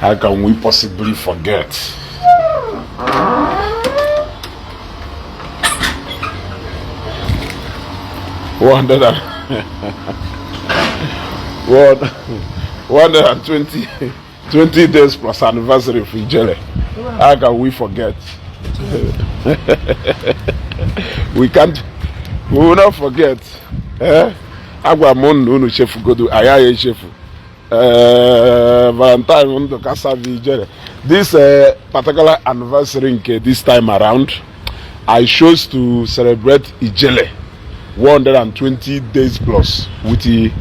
How can we possibly forget? One hundred and one 120 20 days plus anniversary for Ijele. How can we forget? We can't, we will not forget. Eh? Agwa m unu unu chefugodu, anyị agha echefu. Eh, Valentine Ndụka Savi Ijele. This particular anniversary nke this time around, I chose to celebrate Ijele 120 days plus with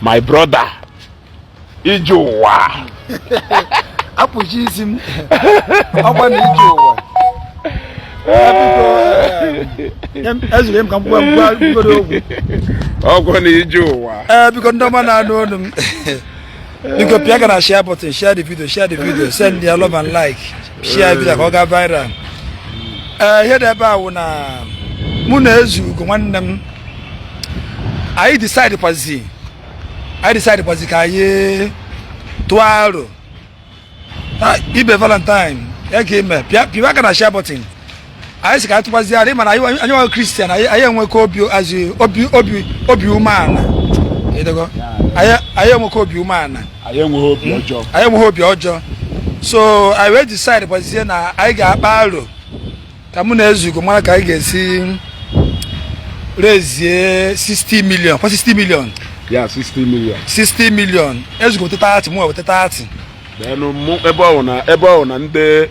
my brother Ije Ụwa. Apụchi isi m ọgba na ije ụwa. Biko, ezuru m ka m gwa gwa okwu. Ọgwụ na ije ụwa. Ee, biko, ndị ọma na-anụ olu m, biko pịa aka na share button, share the video, share the video, send your love and like, share video ka ọ gaa viral. Ee, ihe dị ebe a wụ na mụ na Ezugo nwanne m, anyị decide kwazi ka anyị tụọ aro ibe Valentine ya ka ime. Pịa aka na share button. Anyị sị ka anyị tụkwazi aro, ịma na anyị nwa Christian, anyị enwekọ obi azụ obi umeala. Ịdego? Anyị enwekọ obi umeala. Anyị enweghị obi ọjọọ. Anyị enweghị obi ọjọọ, so anyị wee decide kwazie na anyị ga-akpa aro ka mụ na Ezugo mara ka anyị ga-esi rezie 60 million, kwa 60 million. Ya 60 million. 60 million. Ezugo weta 30, mụ weta 30. Then mụ ebe ọ na ndị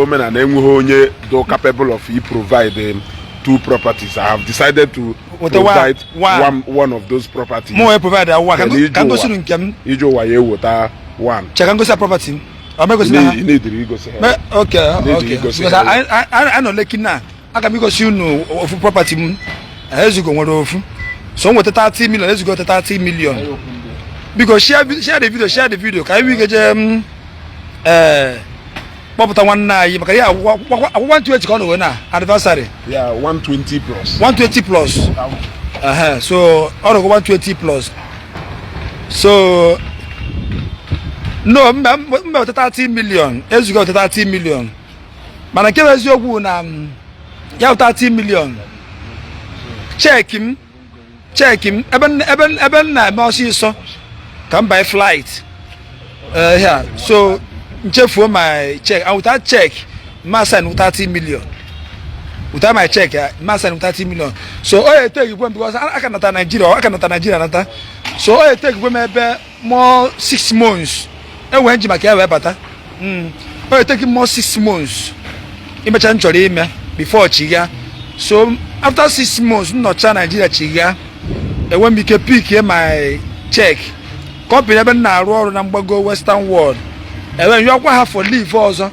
omenala enweghị onye do capable of e provide two properties, I have decided to Weta provide one. one of those properties. Mụ wee provide awụwa ka Then ije ka m gosi ụwa. unu nke m. Ije ụwa ya eweta one. Che ka m gosi ya property m, ọ megosi na ha. Ị na-ediri igosi ha. Okay. Need Okay. igosi Because ha. anyị nọ Lekki na aga m igosi unu ofu property m. Ezugo nwere ofu, so m nweta 30 million, Ezugo weta 30 million. Biko share the video, share the video, ka anyị nwee ike jee m ee kpọpụta nwanne anyị, maka ihe akwụkwọ 120 ka ọ nọ na anniversary. Ya 120 plus. 120 plus. Ehe, so ọ nọgo 120 plus, so no mba mba, weta 30 million, Ezugo weta 30 million. Mana nke bụ eziokwu na ya weta 30 million, check m, check m ebe m na-eme ọsịsọ ka m buy flight here, so nchefuo my check, and without check ma sign 30 million. Without my check, ma sign 30 million. So ọ ya take kwe m because aka nata Nigeria, aka nata Nigeria nata, so ọ ya take kwe m ebe more 6 months enwee nji maka ya wee bata. Ọ ya take more 6 months imecha m chọrọ ime before chiga. So after 6 months nnọcha Nigeria chiga, enwe m ike pick my check. Company ebe m na-arụ ọrụ na mgbago Western World, enwe nyọkwa ha for leave ọzọ,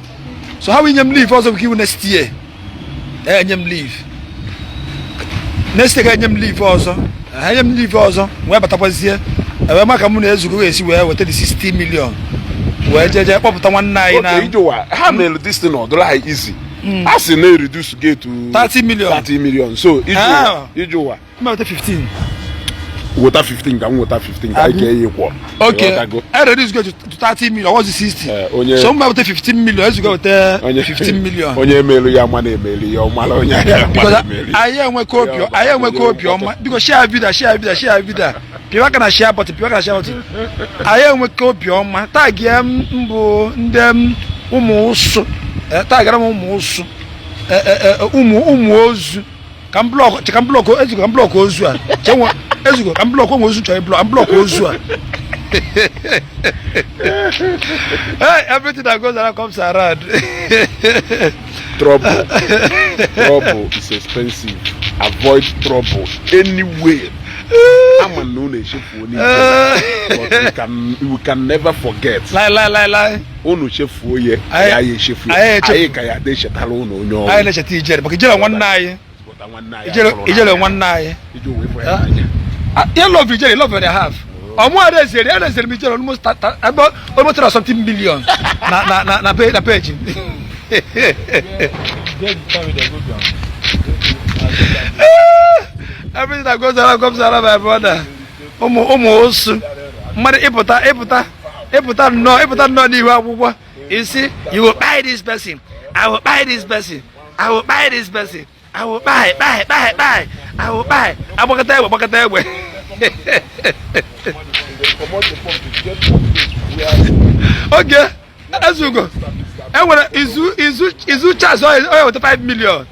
so ha wee nye m leave ọzọ bụ iwu next year. Enye m leave next year, ga-enye m leave ọzọ, ha enye m leave ọzọ, wee batakwazie ewee maka mụ na Ezugo ga-esi wee weta the 60 million wee jee kpọpụta nwanne anyị na Okay, ije ụwa ha mere this thing ọ dụrụ anyị easy. A sị na reduce gate to 30 million. 30 million, so ije ụwa ije ụwa mma weta 15. Weta 15 ka m weta 15 ka anyị kee ya ịkwọ. Okay. Ịghọtago? I reduce go to 30 million, was it 60? Eh, so mma weta 15 million, Ezugo weta onye 15 million. Onye emelu ya ma na-emeli ya, ọ mara onye ya ma Because na-emeli. anyị enwekọ obi ọma. Biko share video, share video, share video, pịwa aka na share button, pịwa aka na share button. Anyị enwekọ obi ọma. Tag m mbụ ndị m ụmụ ụsụ. Tagara m ụmụ ụsụ. Ụmụ ozu ka m block, ka m block Ezugo, ka m block ozu a. Chenwe Ezugo, ka m block ụmụ ozu chọrọ block, m block ozu a. Hey, everything that goes around comes around. Trouble, trouble is expensive. Avoid trouble anyway. Ama na unu echefuo n'ike, but we can never forget. Lie lie lie lie. Unu chefuo ya, anyị echefu anyị ya. echefu. Anyị ka ya dị echetara unu onye ọrụ. Anyị na-echeta Ijere maka Ijere nwanne anyị. Bụta nwanne anyị Ijere atụrụ Ijere n'anya. nwanne anyị. Ije ụwa ịfụ ya n'anya. Ah, you love Ijere, love and a half. Ọmụ arezere m Ijere almost almost 3 something million na page. Get the time wey dem go ground. Everything that goes around comes around, my brother. Ụmụ ụsụ mmadụ ịpụta ịpụta. Ịpụta nnọọ n'ihu akwụkwọ, isi, "You will buy this person, I will buy this person, I will buy this person, I will buy, buy, buy, buy, I will buy." Agbakọta egbe, gbakọta egbe. Comot the pump to get one place where Oge ezugo enwere izu Charles onye weta 5 million.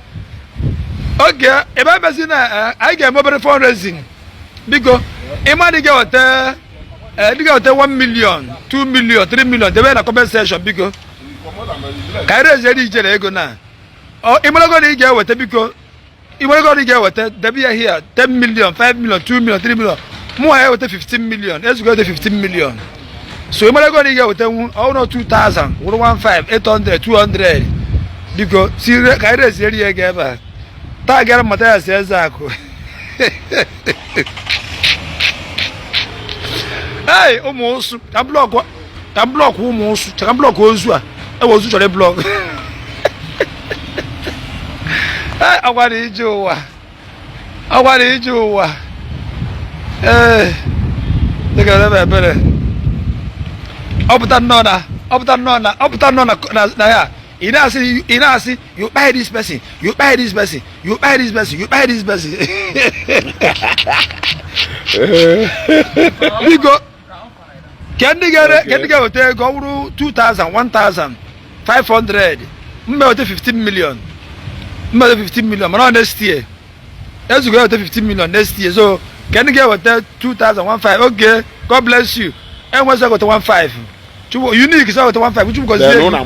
Oge ebe emezi na anyị ga-eme obere fundraising. Biko, ịma dị ga-eweta, dị ga-eweta 1 million, 2 million, 3 million, debe na comment section. Biko, ka anyị reziere ijere ego na ọ ịmarago na ị ga-eweta. Biko, ịmarago na ị ga-eweta, debe ya here. 10 million, 5 million, 2 million, 3 million. Mụ ya eweta 15 million, ezugo eweta 15 million. So ịmarago na ị ga-eweta nwu ọhụrụ 2000 wụrụ 15 800 200. Biko, si ka anyị reziere ya ego ebe a taa. Gara Mathias Ezeakụ. Ei, ụmụ ụsụ, ka block, ka block ụmụ ụsụ, ka block ozu a ewe ozu chọrọ block. Ee, ọgwara ije ụwa, ọgwara ije ụwa. Ee, dịka ebe ebere ọ pụta nnọọ na ya, ị na-asị, "You buy this person, you buy this person, you buy this person, you buy this person." Biko, ke ndị ga-eweta ego, ọ bụrụ 2000, 1000, 500, mma eweta 15 million, mma eweta 15 million. Mana ọ next year ezugo eweta 15 million next year. So ke ndị ga-eweta 2000, 15? Okay, God bless you. Enwezi eweta 15. Chukwu unique sọ weta 15. Chukwu gọzie Then gị. ụnụ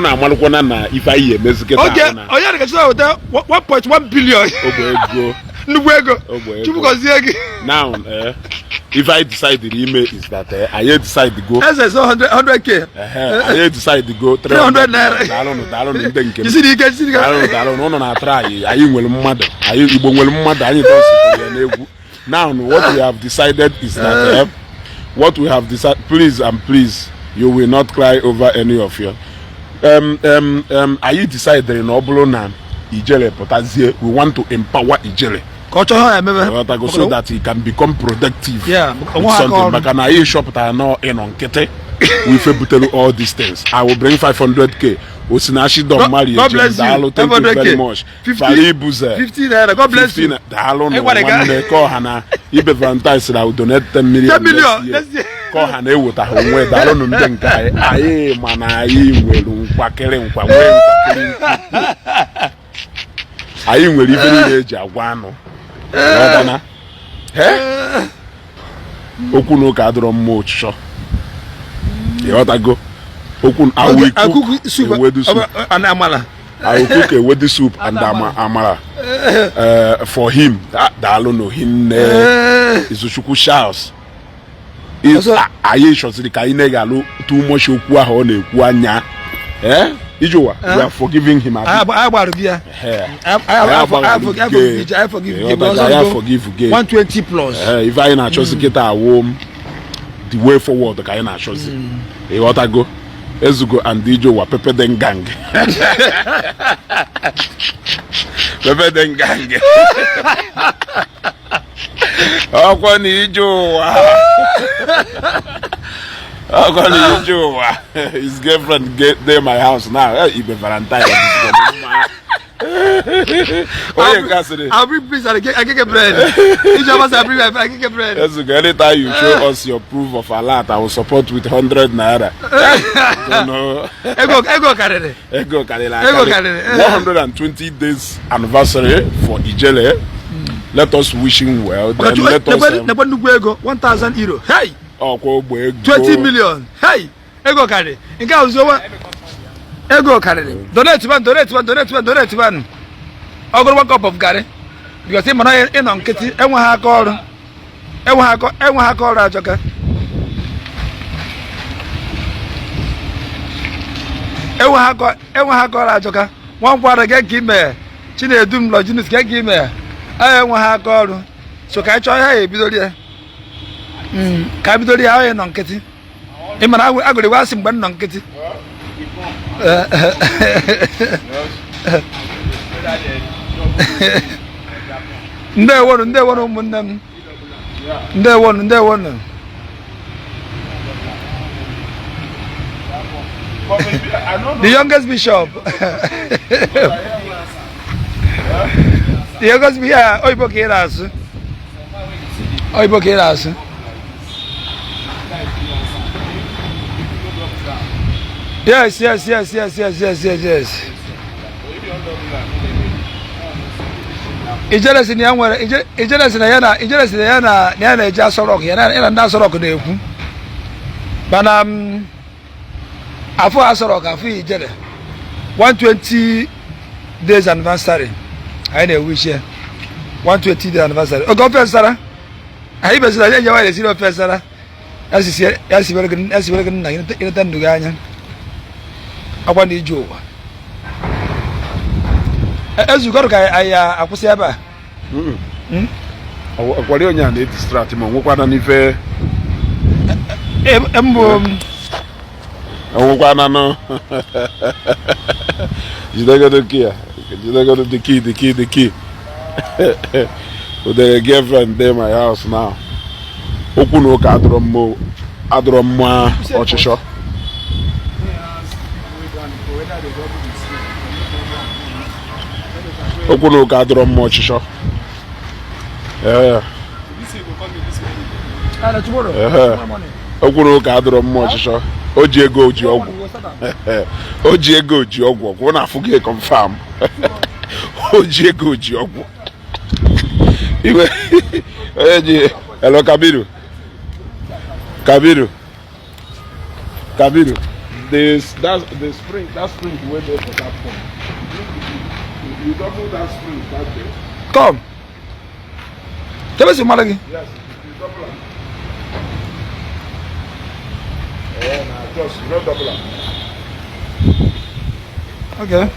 amalụkwana na ife anyị emezi kịta Oge ahụ na onye dịka Chukwu weta 1.1 billion. Ogbe ego. Nnukwu ego. Ogbe ego. Chukwu gọzie gị. Now, ife anyị decide ime is that anyị decide go Eze so 100 100K. Anyị decide go 300 naira. Daalụnụ, daalụnụ, ndị nke m. Jisiri ike, jisiri ike. Daalụnụ, daalụnụ. Ụnụ na-atara anyị. Anyị nwere mmadụ, anyị Igbo nwere mmadụ. Anyị dọsịpụrụ ya n'egwu. Now, what we have decided is that what we have decided, please and please, you will not cry over any of you. Anyị decided na ọ bụrụ na Ijele pụtazie, we want to empower Ijele. Ka ọ chọọ ha emebe. Ghọtago? So that he can become productive with onwe ha aka something. ọrụ. Maka na anyị chọpụtara na ịnọ nkịtị wife butere all these things. I will bring 500K. Osinachi Don Mari. God bless you. Daalụ, thank you 500K. very much. 50 Faribuze. 50 naira. God bless you. 15. Daalụ nụ. Ịgwara gị. Nwanne ka ọha na ibe Valentine sịrị, "I will donate 10 million 10 million next year." next year. Ka ọha na-eweta ha onwe. Daalụ nụ, ndị nke anyị. Anyị ma na anyị nwere nkwakịrị nkwa, nwee nkwakịrị nkwu. Anyị nwere ife niile eji agwa anụ. Ghọtana? He? Okwu na ụka adịrọ mma ụchụchọ. Ịghọtago? Okwu Akuku soup. Ewedu soup. And amala. I will cook ewedu soup and amala for him. Ah, daalụ nụ hinne. Izuchukwu Charles. Anyị chọziri ka anyị na-egalụ too much okwu ahụ ọ na-ekwu anya. Eh? Ijowa, we are forgiving him, abi? Anyị gbara gị ya. Eh. Anyị Anyị I forgive gị. Anyị forgive gị. 120 plus. Eh, ife anyị na-achọzi kịta awụ the way forward ka anyị na-achọzi. Ịghọtago? Ezugo and Ijowa, pepper den gang, pepper den gang. Ọkwa na ije ụwa, ọkwa na ije ụwa. His girlfriend get dey my house now. Eh, Ibe Valentine onye nke asịrị. I'll bring peace and agege bread. Each of us, I bring agege bread. Ezugo, anytime you show us your proof of alert, I will support with 100 naira. Don't know. Ego karịrị. Ego karịrị Ego akarị. karịrị. 120 days anniversary for Ijele. Let us wish him well. Then let us Nekwe nnukwu ego, €1000. Hey! Ọkwa ogbe ego. 20 million. Hey! Ego karịrị. Nke a ụzọ ego karịrị. Donate one, donate one, donate one, donate one. Ọ gụrụ one cup of garri. Because ị mara ịnọ nkịtị enweghị aka ọrụ. Enweghị aka ọrụ ajọka. Enweghị aka ọrụ ajọka. Nwa nkwara gị ka ime Chinedum Lojinus ka ime enweghị aka ọrụ. So ka anyị chọọ ihe ya ebidoro ya. Ka anyị bidoro ya onye nọ nkịtị. Ị mara agụrụ iwe asị mgbe m nọ nkịtị. Ndewonu, ndewonu, ụmụnne m. Ndewonu, ndewonu. But maybe I no The know. youngest bishop. The youngest bishop. Oyibo ka ị na-asụ. Oyibo ka ị na-asụ. Yes. Ijele si na ya nwere ijele si na ya na ijele si na ya na na ya na-eje Aso Rock ya na ndị Aso Rock na-ekwu mana m afụ Aso Rock afụ ijele 120 days anniversary anyị na-ewish ya 120 days anniversary oge ofe nsara anyị beziri anyị enye nwaanyị esiri ofe nsara ya sibere gị ya sibere gị nna gị ịneta ndụ gị anya akwa na ije ụwa ezukọrọ ka anyị akwụsị ebe a. Ọkwari onye a na-edistract ma onwekwana n'ife. Mbụ. Onwekwana nụ jidegodo key ya, jidegodo the key, the key, the key. Udere girlfriend dey my house now. Okwu na ụka adọrọ mma, adọrọ mma ọchịchọ. Okwu na ụka adọrọ mma ọchịchọ. Ee. Okwu na ụka adọrọ mma ọchịchọ. O ji ego, o ji ọgwụ, o ji ego, o ji ọgwụ. Ọgwụ na-afụ gị confirm. O ji ego, o ji ọgwụ. Iwe onye ji. Hello, Kabiru, Kabiru, Kabiru. This that the spring, that spring wey dey for that pump, you double that spring that day. Come kebe si mara gị. Yes, you double am. Eh, na just you no double am. Okay. You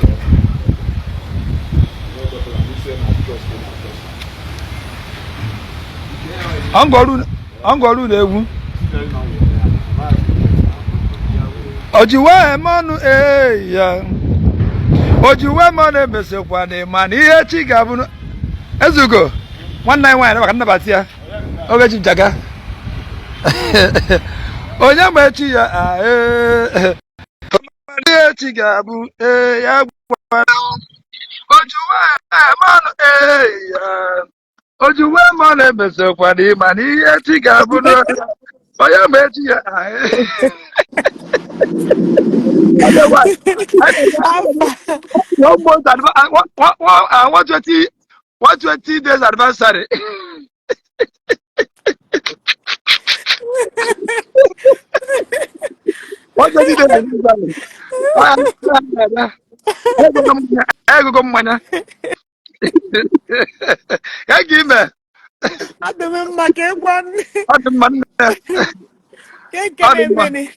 no double am. You say na just na just. Ọngọrụ na-egwu ojiwe mọnụ ee ya ojiwe mọnụ emesekwana mana ihe chi ga-abụ ezugo nwanne anyị nwaanyị maka nnabata ya oge chi njaga onye ma echi ya ee ihe chi ga-abụ ee ya gwara ojiwe mọnụ ee ya ojiwe mọnụ emesekwana mana ihe chi ga-abụ onye ma echi ya ee. One month, 120, 120 days anniversary. 120 days anniversary. Ego mmanya. Ya ga ime. Adị m mma ka ịgwa nne. Ọ dị mma nne. Ka Ọ ekele dị mma. emeni.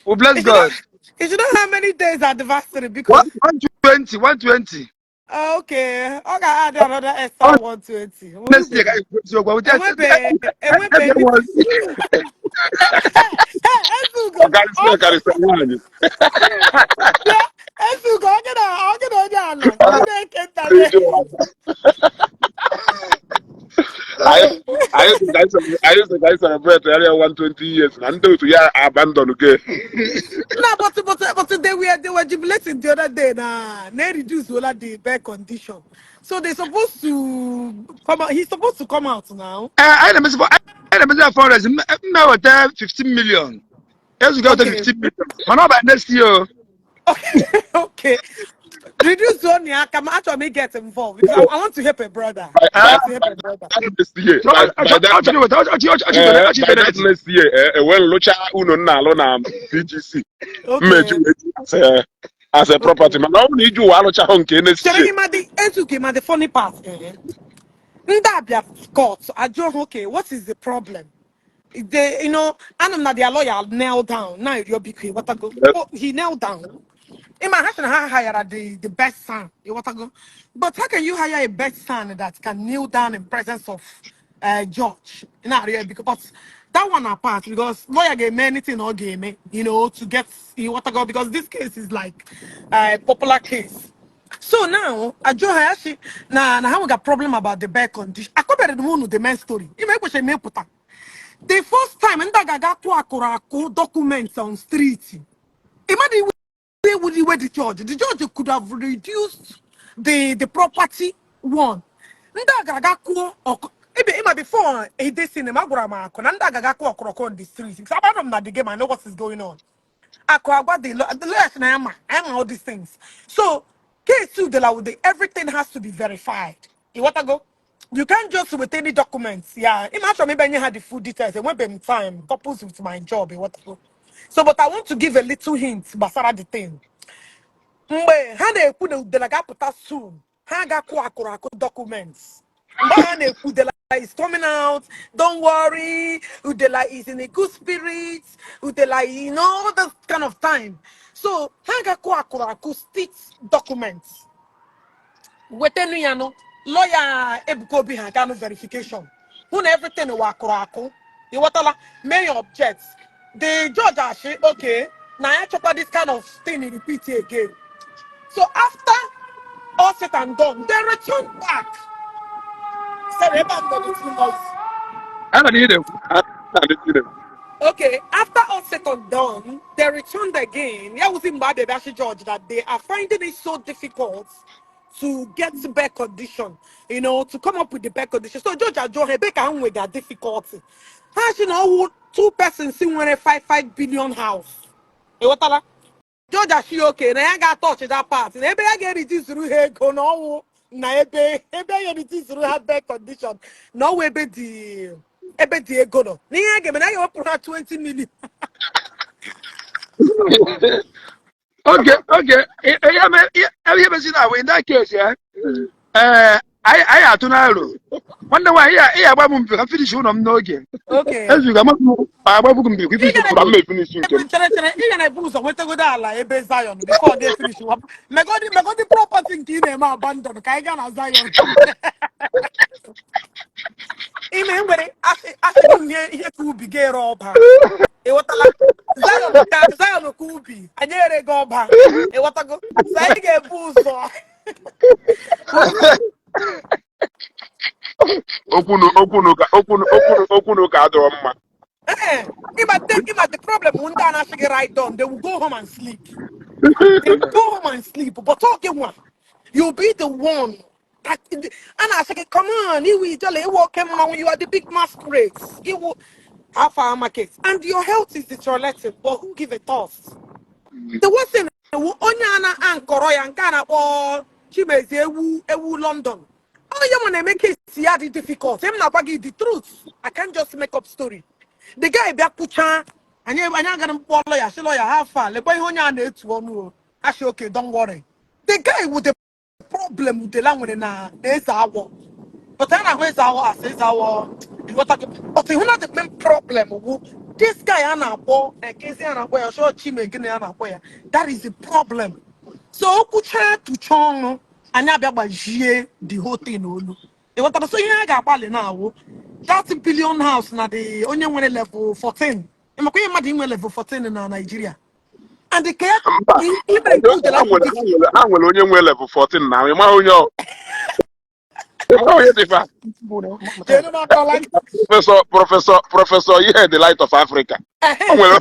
We bless God. You should know how many days anniversary because 120, 120. Okay, ọ ga-add another extra 120. Next year, ka eziokwu. Enwebe enwebe. Ezugo. Ọkarịsịa ọkarịsịa nwaanyị. Ezugo onye na onye ala onye eke ntale. Anyị sị ka anyị celebrate area 120 years na ndị otu ya abandon gị. No, but they were jubilating the other day. Na they reduce all the bed condition, so they supposed to come out. He's supposed to come out now. Anyị na-emezi fundraising m weta 15 million. Ezugo weta 15 million. Mana ọ bụ next year o. Okay. Reduce only I can actually get involved because I want to help a brother. I want to help a brother. Next year, by that next year, enwe nlụcha unu nna alụ na VGC mmeju as a property mana ọ bụrụ na iji ụwa alụchahụ nke next Chere year. ịma the Ezuke ma the funny part. Eh? Ndị abịa court ajụọ ha, "Okay, what is the problem?" They, anụ m na their lawyer kneel down. Now you're biko ịghọtago. Oh, he knelt down. Ịma ha sị na ha hire the best son. Ịghọtago. But how can you hire a best son that can kneel down in presence of judge? Na-arịọ biko. But that one apart, because lawyer ga-eme anything ọ ga-eme to get ịghọtago, because this case is like a popular case. So now, ajụọ ha ya sị na ha nwega problem about the bed condition. Akọbere m unu the main story. Ime ekwesịrị m ịpụta. The first time ndị a ga-aga akụ akụrụ akụ documents on street. Ịmadụ iwe Ebe wuli iwe the judge could have reduced the property one. Ndị a ga-aga kwuo ebe ịma before ede cinema gwara m akụ na ndị a ga-aga kwuo ọkụrọkọ on the street, because agbadọ m na the game. I know what is going on. Akụ agwa the lawyer sị na ya ma ya ma all these things. So case Udela with the everything has to be verified. Ịghọtago? You can't just with any documents. Yeah, ịma achọrọ m ịbịa nye ha the full details. Enwebeghị m time, couples with my job. Ịghọtago? So, but I want to give a little hint gbasara the thing. Mgbe ha na-ekwu na Udela ga-apụta soon, ha ga-akụ akụrụ akụ documents. Mgbe ha na-ekwu Udela is coming out, don't worry, Udela is in a good spirit, Udela, all this kind of time. So ha ga-akụ akụrụ akụ state documents wetenu ya nụ. Lawyer Ebuka Obi ha ganụ verification, hụ na everything wa akụrụ akụ. Ịghọtala? May object. The judge ashị okay, na ya chọkwa this kind of thing repeat again. So after all said and done, they return back. Sorry, ebe a m nọ dị too noisy. Ana na ihe na-ekwu. Okay, after all said and done, they returned again. Yeah, was in Babebashi George that they are finding it so difficult to get bail condition, to come up with the bail condition. So George Ajo Rebecca with their difficulty. Ha sị na ọwụ two persons si nwere 5 5 billion house. Ịghọtala? George ashi okay, na ya ga-atọch that part. Na ebe ya ga-eritizuru ha ego na ọwụ na ebe ya eritizuru ha bail condition na ọwụ ebe dị ego nọ. Na ihe a ga-eme na ya ga-ewepụrụ ha 20 million. Okay, ihe mezi na in that case ya, ee, anyị atụ n'aro, nwanne nwaanyị, ị agba m mpi ka m finish ụlọ m n'oge. Ezuga m agbabụghị mpi ka Ị finish gara Mba, m e-finish nke m. Chere, chere, ị gara ebu ụzọ nwetagodo ala ebe Zion before they finish. Megodi property nke ị na-eme abandon ka anyị gaa na Zion. Ime nwere asị gị ihe ka ubi ga-ere ọba. Ịghọtala? Zion ka Zion ka ubi anyị ere gị ọba. Ịghọtago? So anyị ga-ebu ụzọ. Okwunu ka adịrọ mma. Eh, ịma the problem, ndị a na-asị gị right done, they will go home and sleep. They will go home and sleep. But okay, one, you'll be the one that and I say, come on, you will tell you walk you are the big masquerades. You will have our market. And your health is deteriorating, but who give a toss? The worst thing, onye a na-ankọrọ ya nke a na-akpọ Chimezie ewu ewu London. Onye nwe na-eme case ya dị difficult. M na-agwa gị the truth. I can't just make up story. The guy bịa kwuchaa, anyị agara mkpọ lawyer, sị lawyer ha fa lekwa ihe onye a na-etu ọnụ o. Asị okay, don't worry. The guy with the problem Udela nwere na eze awọ. But a na-ahụ eze awọ as eze awọ. Ịghọtago? But ịhụ na the main problem wụ this guy a na-akpọ ekezi, a na-akpọ ya chọọ Chime gịnị a na-akpọ ya. That is the problem. So o kwuchaa tụchaa ọnụ, anyị abịa gbajie the whole thing olu. Ịghọtara? So ihe a ga-agbalị na-awụ that billion house na the onye nwere level 14. Ịmakwa ihe mmadụ inwe level 14 na Nigeria? And the ka Mba. ime nke Udela Ha nwere onye nwe level 14 na ịma onye ọ ịma onye dị fa. Jere m akọla. Professor ihe the Light of Africa. O nwere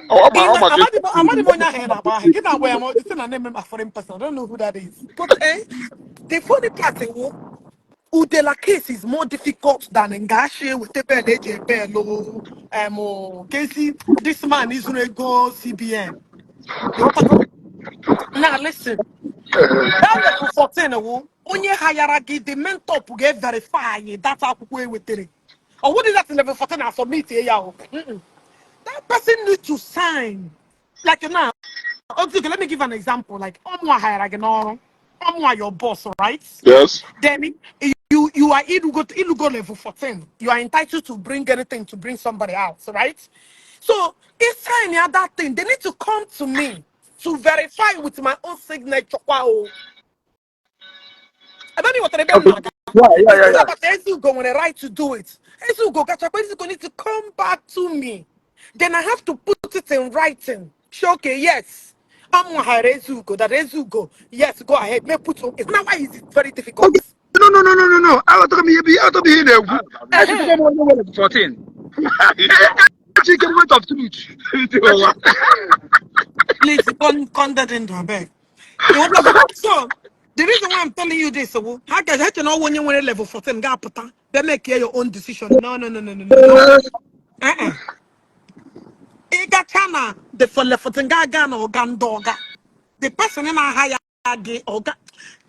ọ ma ọ maka Amadị m onye ahụ ị na-agba ahụ gị na-agba ya, ma ọ sị na name m a foreign person. I don't know who that is. But the funny part is Udela case is more difficult than Ngashi with the bell eji bell Casey, this man is gonna go CBN. Now listen, that level 14 wo onye hayara gị, the mentor ga-verify that akwụkwọ ewetere. Ọ wụdị that level 14 na submit ya o. That person need to sign. Like now, okay, let me give an example. Like ọmụa hayara gị n'ọrụ. Ọmụa your boss, right? Yes. Then you are illegal level 14. You are entitled to bring anything, to bring somebody out, right? So if sign that thing, they need to come to me to verify with my own signature. Wow. I don't know what they're It's not about Ezugo when the right to do it. Ezugo, Gachakwa Ezugo need to come back to me. Then I have to put it in writing. Say, okay, yes. I'm hire Ezugo. That Ezugo, yes, go ahead. May put on. Now why is it very difficult? Okay. No. Aghọtara m ihe bụ aghọtara m ihe ị na-ekwu. Echetago m onye nwere 14. Echike moment of truth. Please con that into abeg. So the reason why I'm telling you this, so ha ga ha che na ọwụ onye nwere level 14 ga-apụta bịa make your own decision. No, no, no, no, no, no, no. Uh-uh. Ị gacha na the for level 14 ga-aga na ọga ndị ọga. The person na-aha ya gị ọga.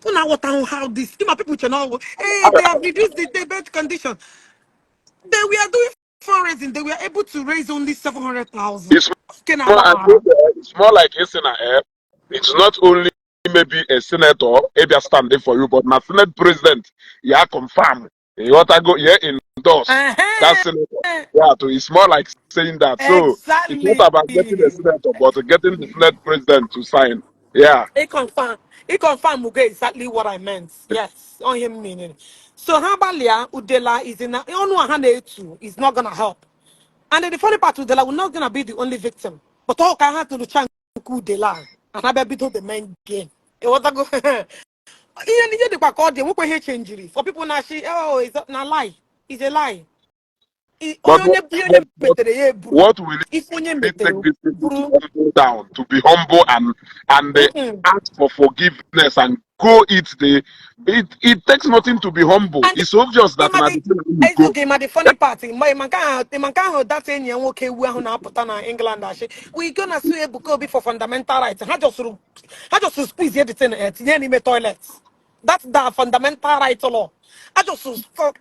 Unu aghọtaghị how this. Ịma people che na ọwụ, hey, they have reduced the bed condition. They were doing fundraising. They were able to raise only 700,000. It's Okay, now, more, and it's more like it's in a air. It's not only maybe a senator maybe standing for you, but my senate president, yeah, confirm. You want to go, yeah, endorse that senator. Yeah, so it's more like saying that. So it's not about getting a senator, but getting the senate president to sign. Yeah. It confirm Muge exactly what I meant. Yes, on him meaning. So ha gbalịa, Udela is in ọnụ a ha na-etu is not gonna help. And then the funny part, Udela will not gonna be the only victim. But all ka ha tụrụ cha nke Udela and ha bịa bido the main game. Ịghọtago? Ihe dịkwa ka ọ dị, enwekwa ihe chenjiri. For people na-achị, oh, it's na lie. It's a lie. But, Onye onye ihe onye but metere ya eburu. What will Ife onye it metere take these people to buru. Humble down, to be humble and ask for forgiveness and go eat the it takes nothing to be humble. And It's obvious that ịma na the the thing will go. Ezugo, ịma the funny part, ịma nke ahụ, ịma nke ahụ, that enyi ya nwoke ewu ahụ na-apụta na England achị, "We gonna sue Ebuka Obi for fundamental rights." Ha just squeeze the thing, tinye ya n'ime toilet. That's the fundamental right law. Ha just,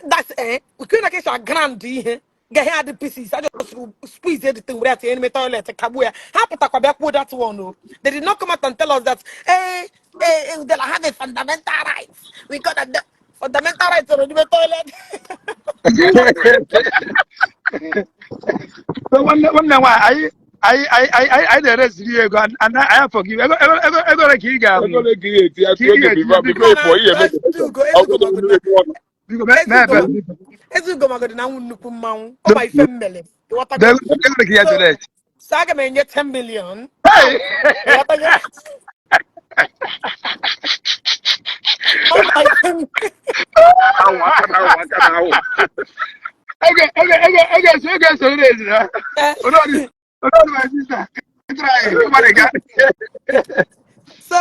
that's we na kesha grand ihe ga ihe adị pieces. Ha just squeeze the thing were ya tinye n'ime toilet, kagbuo ya. Ha pụtakwa bịa kwuo that one o. They did not come out and tell us that, hey, hey, hey, they have a fundamental right. We gonna do fundamental rights nọ n'ime toilet. So nwanne nwaanyị, anyị na-ereziri ya ego and anyị forgive ego ole ka ị ga Ego ole ka ị ga-eti ya ka ị tụọ ego ga-etinye before biko? before Mana ịpụọ ihe eme Ezugo, ọ Ezugo bụrụ magodo na ego ọnụ. Biko mee Ezugo ebere, biko. Ezugo magodo na nwụ nnukwu mmanwụ ọ ma ife mmele, ịghọtago? Ego ole ka ị So ga-donate? So aga m enye 10 million. Hey! Ịghọtago? Ọ ma ife Awụ aka na awụ aka na awụ. Ego eso ere na Olórí olórí, my sister, try mmadụ ga So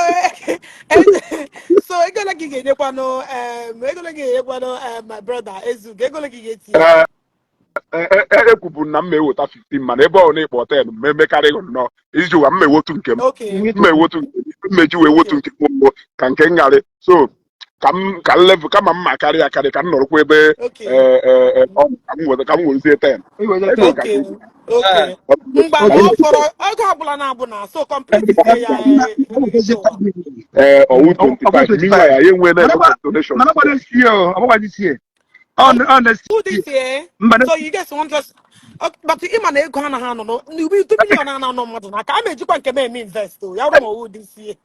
ego ole ka ị ga-enyekwanụ ego ole ka ị ga-enyekwanụ my brother Ezugo, ego ole ka ị ga-etinye? Ekwubu na m ma eweta 15, mana ebe ọ na-ekpo 10 ma emekarịghị nnọọ iji ụwa m ewotu nke m. M ewotu nke m meji wee wotu nke m mbụ ka nke ngharị, so ka m ka m level kama m ma karịa akarị ka m nọrọkwa ebe. Ee, ee, ọ ka m weta ka m werezie 10 ego ka Okay, mgbe ọ fọrọ oge ọbụla na-abụ na so complete ya ego. Ee, ọwụ 25, meanwhile anyị enweela a lot of donations. Mana kwa next year o, ọbụkwa this year. On next Who year. this year? Mba. So you guys want just okay, but ịma na ego anaghị anọ n'ubi 2 million anaghị anọ mmadụ n'aka. A ma-ejikwa nke m eme invest o ya bụrụ ma ọwụ this year.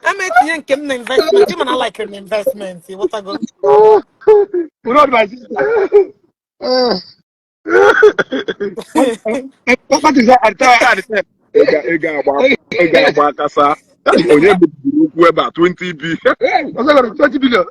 A ma etinye nke m na investment. Ịma na like m investment, ịghọtago? Ụlọ my sister. What is that? At the time. Ego agba akasa onye mebiri okwu ebe a 20 b. Ọzọ gwara 20 billion.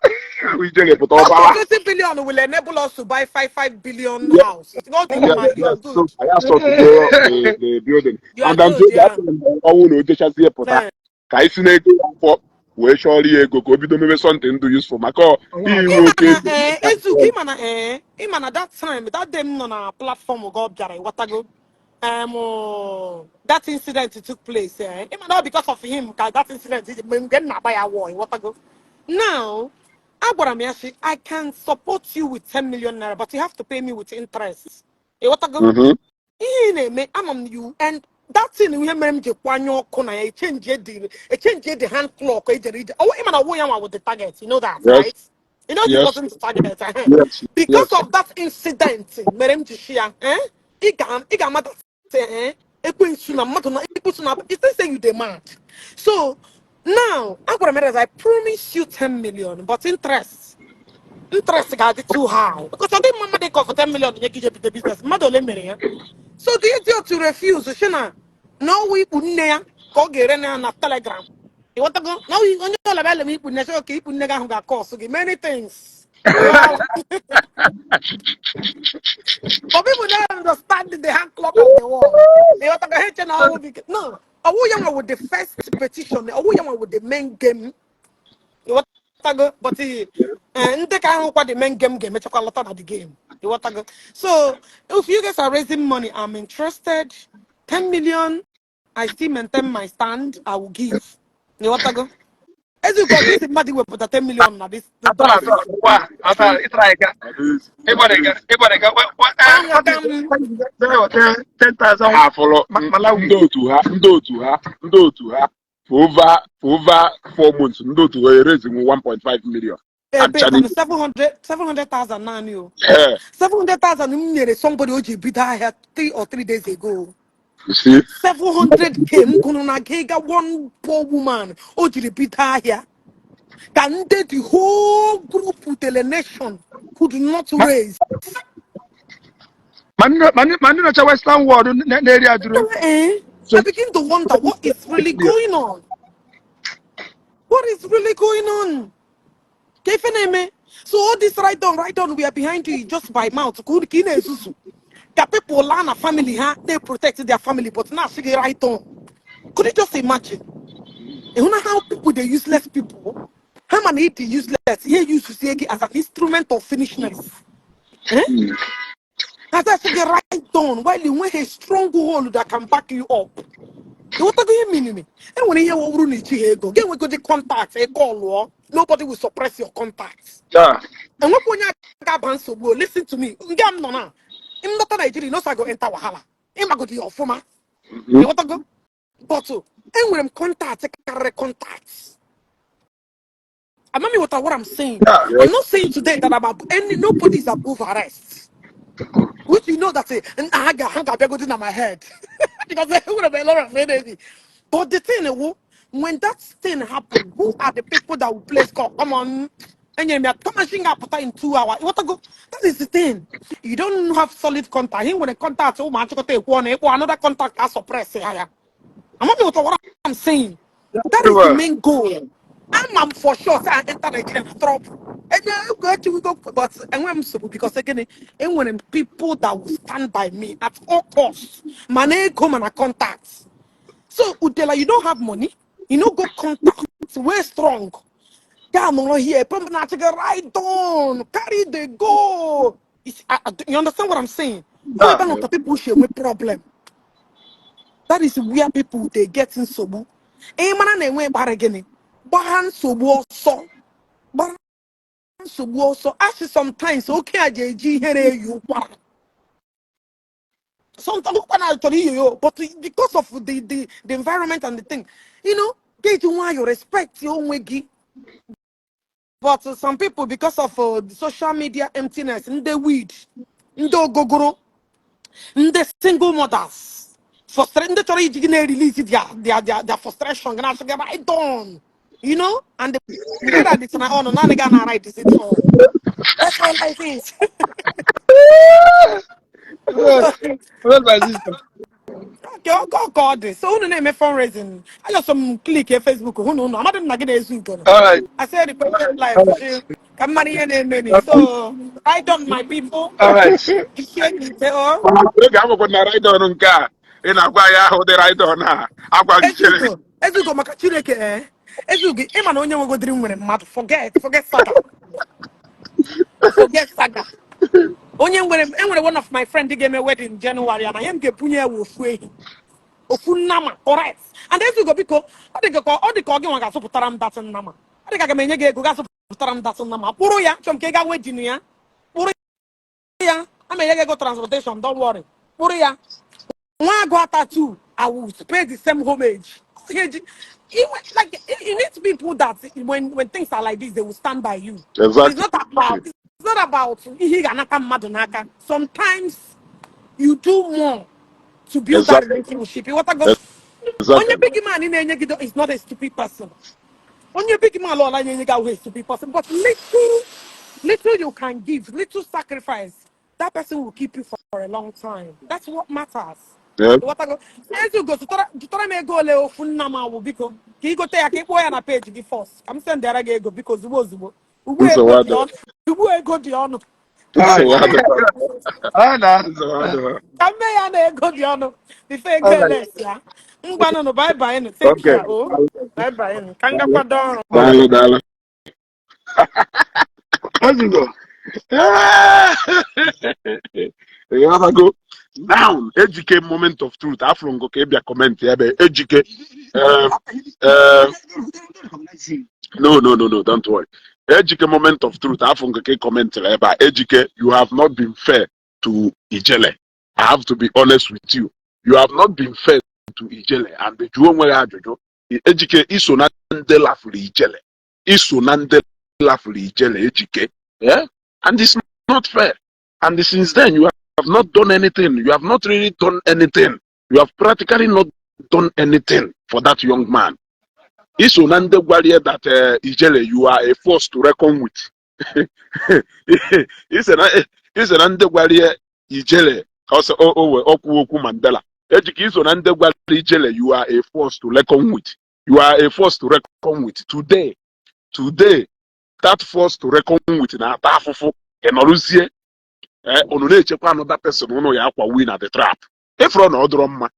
Ijere pụta Okay, ọbara. 20 billion will enable us to buy 5 5 billion house. Not Yes, you are yes. So good. anyị asọtụgo the building. You are And then good, yeah. ọnwụ na o jechazie pụta ka anyị si n'ego ya afọ wee chọrọ ya ego ka o bido mebe something dị useful maka inwe Ịma oke na ego. Ezugo, ịma na ịma na that time, that day m nọ na platform gị ọ bịara, ịghọtago, that incident took place, ịma na ọ because of him ka that incident mgbe mgbe m na-agba ya wọ, ịghọtago? Now agwara m ya sị, "I can support you with 10 million naira, but you have to pay me with interest," ịghọtago? Ihe ị na-eme, ama m you, and that thing ihe mere m ji kwanye ọkụ na ya, echange the hand clock ejere ije. Oh, ịma na ọwụ ya nwa with the target, you know that? Yes. Right, you know he Yes. wasn't the target. Yes. Because Yes. of that incident mere m ji shi ya, ị ga-amata sị, ekwensu na mmadụ na ekwensu na it say you dey mad. So now agwara m ya that I promise you 10 million, but interest ga-adị too high because ọ dị mma mmadụ ịkọ for 10 million nye gị ije bido business. Mmadụ ole mere ya? So the idiot to refuse si na ọwụ ikpu nne ya ka ọ ga-ere na ya na Telegram, ịghọtago? Na ọwụ onye ọla bịa lem ikpu nne, sị ka ikpu nne gị ahụ ga-akọsụ gị many things. Wow. But people don't understand the hand clock of the wall. They are talking about no. Ọwụ ya nwa with the first petition, ọwụ ya nwa with the main game. Ịghọtago? But ndị ka ahụkwa the main game ga-emechakwa lọta na the game. Ịghọtago? So if you guys are raising money, I'm interested. 10 million, I still maintain my stand. I will give. Ịghọtago? Ezugo gị mmadụ wepụta 10 million na this Atara crisis. atara wa atara ịtara ịga ịgbara ịga ịgbara ịga Anwaga m. 10,000 Ha fọrọ Malawi. ndị otu ha, ndị otu ha, ndị otu ha for over 4 months, ndị otu ha erezinwu 1.5 million. Ebe Actually, 700 700,000 naanị o. Eh, 700,000 m nyere somebody o ji bido ahịa 3 or 3 days ago. You see? 700K m kwuru na ga ịga one poor woman o jiri bido ahịa ka ndị the whole group Udele nation could not raise. Ma ndị nọcha Western world na-eri ajụrụ. Eh? So I begin to wonder what is really going on. What is really going on? Ka ife na-eme? So all this "right on, right on, we are behind you" just by mouth. Ka unu- ka ị na-ezuzu. Ka people laa na family ha, they protect their family, but now she right on. Could you just imagine? You know how people, the useless people, how many the useless, here used to see as an instrument of finishness. Eh? As I say, right on, while you want a stronghold that can back you up. Ịghọtago ihe meaning? Enwere ihe wọwụrụ na ichi ha ego ga-enwego the contact ị call, nobody will suppress your contacts. Enwekwa onye ga-aba nsogbu o. Listen to me, nga m nọ na m lọta Nigeria, no go enter wahala, ịmagodi ya ọfụma. Ịghọtago? But enwere m contact karịrị contact. Amami what I'm saying. I'm not saying today that I'm any nobody is above arrest. Which you know that I got go in my head because there would have been a lot of energy. But the thing, when that thing happened, who are the people that will place call? Come on. And you come and sing up in 2 hours. What to go? That is the thing. You don't have solid contact. He when a contact, oh man, take one, another contact I suppress. Yeah. I'm not what I'm saying. That is the main goal. I'm for sure say I enter Nigeria na trouble. And then go to go, but and when I'm so because again, and when people that will stand by me at all costs, money come and contacts. So Udela, you don't have money, you know, go contact. We're strong. Come on here, pump na right on, carry the go. You understand what I'm saying? Yeah. Oh, people share with problem. That is where people they get nsogbu. Ị mara na enwe gbara gịnị? Gbaa nsogbu ọsọ. Gbara nsogbu ọsọ. Asị sometimes oke a ji eji ihere eyi ụkwara. Sometimes ụkwara chọrọ iyi yo, but because of the environment and the thing, ga-eji nwayọọ respect onwe gị. But some people, because of the social media emptiness, ndị weed, ndị ogogoro, ndị single mothers, ndị chọrọ iji gị na-erelease their frustration ga na-asị gị right on, and the way that it's na on, naanị ga na right is it on. That's why life is. Well, my sister. Okay, ọ ka ọ dị. So unu na-eme fundraising. I just some click Facebook hụ na unu amadị m na gị na-ezu ugoro. All right. I said requested live All right. ka m mara ihe na-eme ni. So right on, my people. All right. Jisie ike o. Oge akwụkwọ na right on nke a ị na-agwa ya ahụ dị right on a agwa gị chere. Ezugo, Ezugo, maka Chineke, eh. Ezugo, ịma na onye nwegodiri nwere mmadụ. Forget, forget saga. Forget saga. Onye nwere, enwere one of my friend ga-eme wedding January na ihe m ga-ebunye ya wụ ofu ehi. Ofu nnama, correct. And Ezugo, biko, ọ dị ka ọ gị nwa ga-azụpụtara m that nnama. Ọ dị ka aga m enye gị ego ga-azụpụtara m that nnama. Kpụrụ ya, chọrọ m ka ị gaa wedding ya. Kpụrụ ya, ama enye gị ego transportation, don't worry. Kpụrụ ya. Nwa agụ ata too, I will pay the same homage. Like you need people that when things are like this, they will stand by you. It's not about ihe ị ga-anata mmadụ n'aka. Sometimes you do more to build that relationship. Ịghọtago? Onye big man na-enye gị is not a stupid person. Onye big man ọla na-enye gị ahụ a stupid person, but little little you can give, little sacrifice, that person will keep you for a long time. That's what matters. Ịghọtago? Ezugo, zụtara m ego ole ofu nna m awụ, biko, ka ị gote ya, ka ị kpọọ ya na peji gị first, ka m sendara gị ego, biko, ozugbo ozugbo. Ugbu ego Nsogbu dị adịrọ. ọnụ. Ugbu ego dị ọnụ. Nsogbu adịrọ. Ah, na. Nsogbu adịrọ. Ka mme ya na ego dị ọnụ before ego Alright. eles ya. Ngwanụnụ, bye bye nụ. Take care o. Bye bye nụ. Ka m gakwado ọrụ. Daalụ, daalụ. Ozugbo. Ịghọtago? Now, Ejike, moment of truth. Afụrụ ngo ka ị bịa comment ebe Ejike. No, don't worry. Ejike, moment of truth. Afụrụ ngo ka ị comment ebe a. Ejike, you have not been fair to Ijele. I have to be honest with you. You have not been fair to Ijele and jụọ onwe gị ajụjụ. Ejike, iso na ndị lafụrụ Ijele. Iso na ndị lafụrụ Ijele, Ejike. Yeah? And it's not fair. And since then, you have not done anything. You have not really done anything. You have practically not done anything for that young man. Iso na ndị gwara ya that Ijele, you are a force to reckon with. Iso na ndị gwara ya Ijele, ọsọ o we okwu okwu Mandela. Ejike, iso na ndị gwara Ijele, you are a force to reckon with. You are a force to reckon with. Today, that force to reckon with na-ata afụfụ. Ị nọrụzie unu na-echekwa another person unu ya akwa win at the trap. Ifụrụ na ọ dịrọ mma.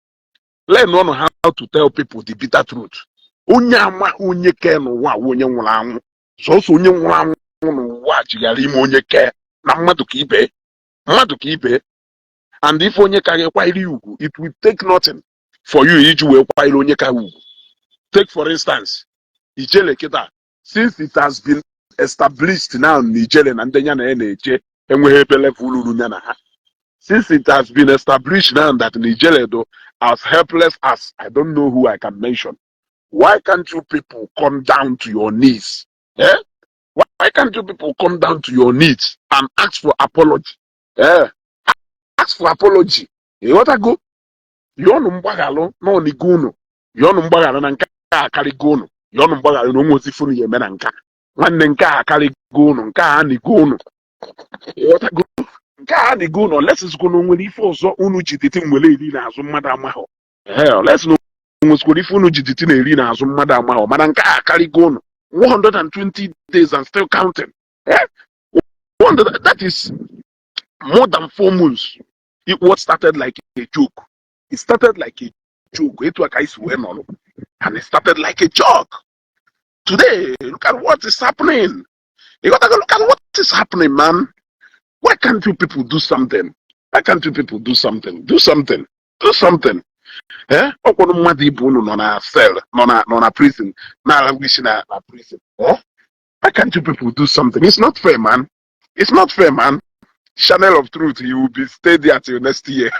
Learn on how to tell people the bitter truth. Onye amaghị onye ke n'ụwa awụ onye nwụrụ anwụ. Sọsọ onye nwụrụ anwụ n'ụwa jighara ime onye ke na mmadụ ka ibe. Mmadụ ka ibe. And if onye ka gị kwanyere ya ugwu, it will take nothing for you iji wee kwanyere onye ka ugwu. Take, for instance, Ijele kịta. Since it has been established now na Ijele na ndị ya na ya na-eche enweghị ebe level ruru ya na ha. Since it has been established now that Ijele do as helpless as I don't know who I can mention, why can't you people come down to your knees? Eh? Why can't you people come down to your knees and ask for apology? Eh? Ask for apology. Ịghọtago? Yọọnụ mgbaghalụ n'ọnịgo unu. Yọọnụ mgbaghalụ na nke a akarịgo unu. Yọọnụ mgbaghalụ na onwe ozifu unu ya eme na nka. Nwanne, nke a akarịgo unu. Nke a anịgo unu. Ịghọtago? Nke a anịgo unu. Olesizikwa na o nwere ife ọzọ unu ji dịtị nwere eri n'azụ mmadụ amaghọ. Ee, olesi na o nwezikwara ife unu ji dịtị na-eri n'azụ mmadụ amaghọ. Mana nke a akarịgo unu. 120 days and still counting. Eh? 100, that is more than 4 months. It what started like a joke. It started like a joke. Etu a ka isi wee nọrọ. And it started like a joke. Today, look at what is happening. You gotta go look at what is happening, man. Why can't you people do something? Why can't you people do something? Do something. Do something. Eh? Ọkwụrụ mmadụ ibe unu nọ na cell, nọ na prison, na-alagwu isi na prison. Eh? Why can't you people do something? It's not fair, man. It's not fair, man. Channel of Truth, you will be stay there till next year.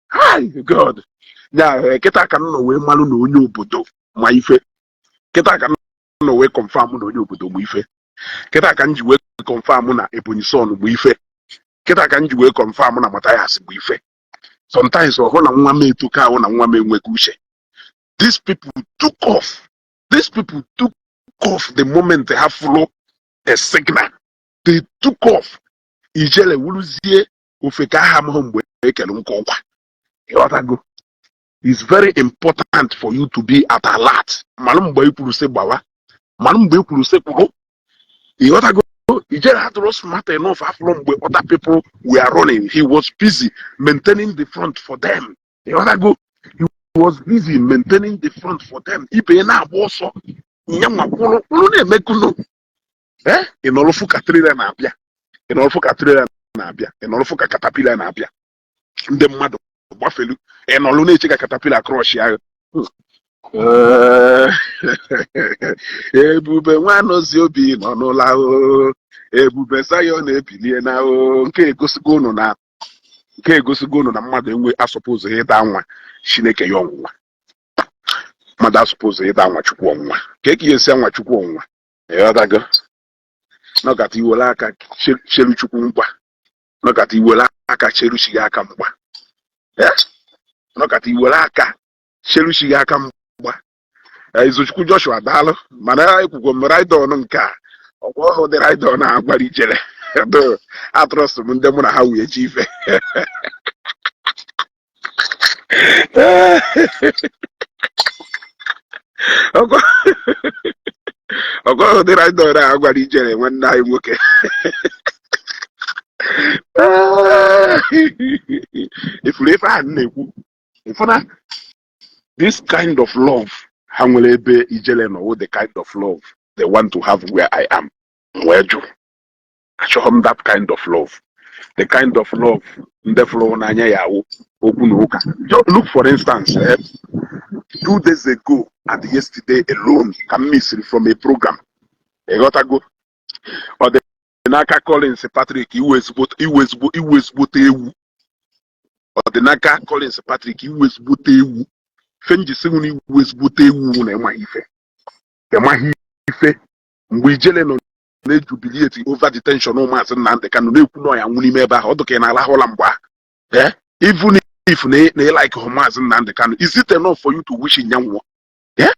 Hi, God. Ya kịta ka m nọ wee malụ na onye obodo ma ife. Kịta ka m nọ wee confirm na onye obodo ma ife. Kịta ka m ji wee confirm na Ebonyi Son bụ ife. Kịta ka m ji wee confirm na Mathias bụ ife. Sometimes ọ hụ na nwa m etoka ahụ na nwa m enweghị uche. These people took off. These people took off the moment they have follow a signal. They took off. Ijele wuruzie ofe ka aha amaghị mgbe ekele nke ụkwa. Ịghọtago? It's very important for you to be at alert. Malụ mgbe e kwuru sị gbawa. Malụ mgbe e kwuru sị kwuru. Ịghọtago? Ijele adịrọ smart enough afụrụ mgbe other people were running. He was busy maintaining the front for them. Ịghọtago? He was busy maintaining the front for them. Ibe ya na-agba ọsọ. Nyanwa kwụrụ kwụrụ na-emekunu. Eh? Ị nọrọ fụ ka trailer na-abịa. Ị nọrọ fụ ka trailer na-abịa. Ị nọrọ fụ ka caterpillar na-abịa. Ndị mmadụ gbafelu. Ị nọrọ na-eche ka caterpillar crush ya. Ebube nwanọzi obi nọ n'ụlọ ahụ. Ebube Zion ebilie na o. Nke egosigo unu na mmadụ enwe asọpụzụ ịda nwa Chineke ya ọnwụnwa. Mmadụ asọpụzụ ịda nwa Chukwu ọnwụnwa. Ka eke ya esi anwa Chukwu ọnwụnwa? Ịghọtago? Nọkata iwere aka cheru Chukwu mgba. Nọkata iwere aka cheru chi gị aka mgba. Eh? Nọkata iwere aka cheru chi gị aka mgba. Izuchukwu Joshua, daalụ. Mana ekwukwo m Ride-on nke a ọgwa ọhụụ dị Ride-on a gwara Ijele atrọsụ m ndị mụ na ha wee ji ife. Ọgọ ụdị right on a gwara Ijele nwanne anyị nwoke. Ifuru ife a na-ekwu, ịfụna this kind of love ha nwere ebe Ijele nọ wụ the kind of love they want to have where I am. M wee jụ, achọghị m that kind of love. The kind of love ndị fụrụ n'anya ya awụ okwu na ụka. Just look, for instance, 2 days ago and yesterday alone ka m missiri from a program. Ịghọtago? Ọ dị n'aka Collins Patrick iwe ezigbo, iwe ezigbo, iwe ezigbote ewu. Ọ dị n'aka Collins Patrick iwe ezigbote ewu. Ife njisi nwere iwe ezigbote ewu na ịmaghị ife, ịmaghị ife. Mgbe Ijele nọ na-ejubilate over detention Maazị Nnamdị Kanụ, na-ekwu na ọ ya nwụ n'ime ebe ahụ, ọ dị ka ị na-alahụ ụla mgbe ahụ. Eh, even if na ị like Maazị Nnamdị Kanụ, is it enough for you to wish ya nwụọ? Eh,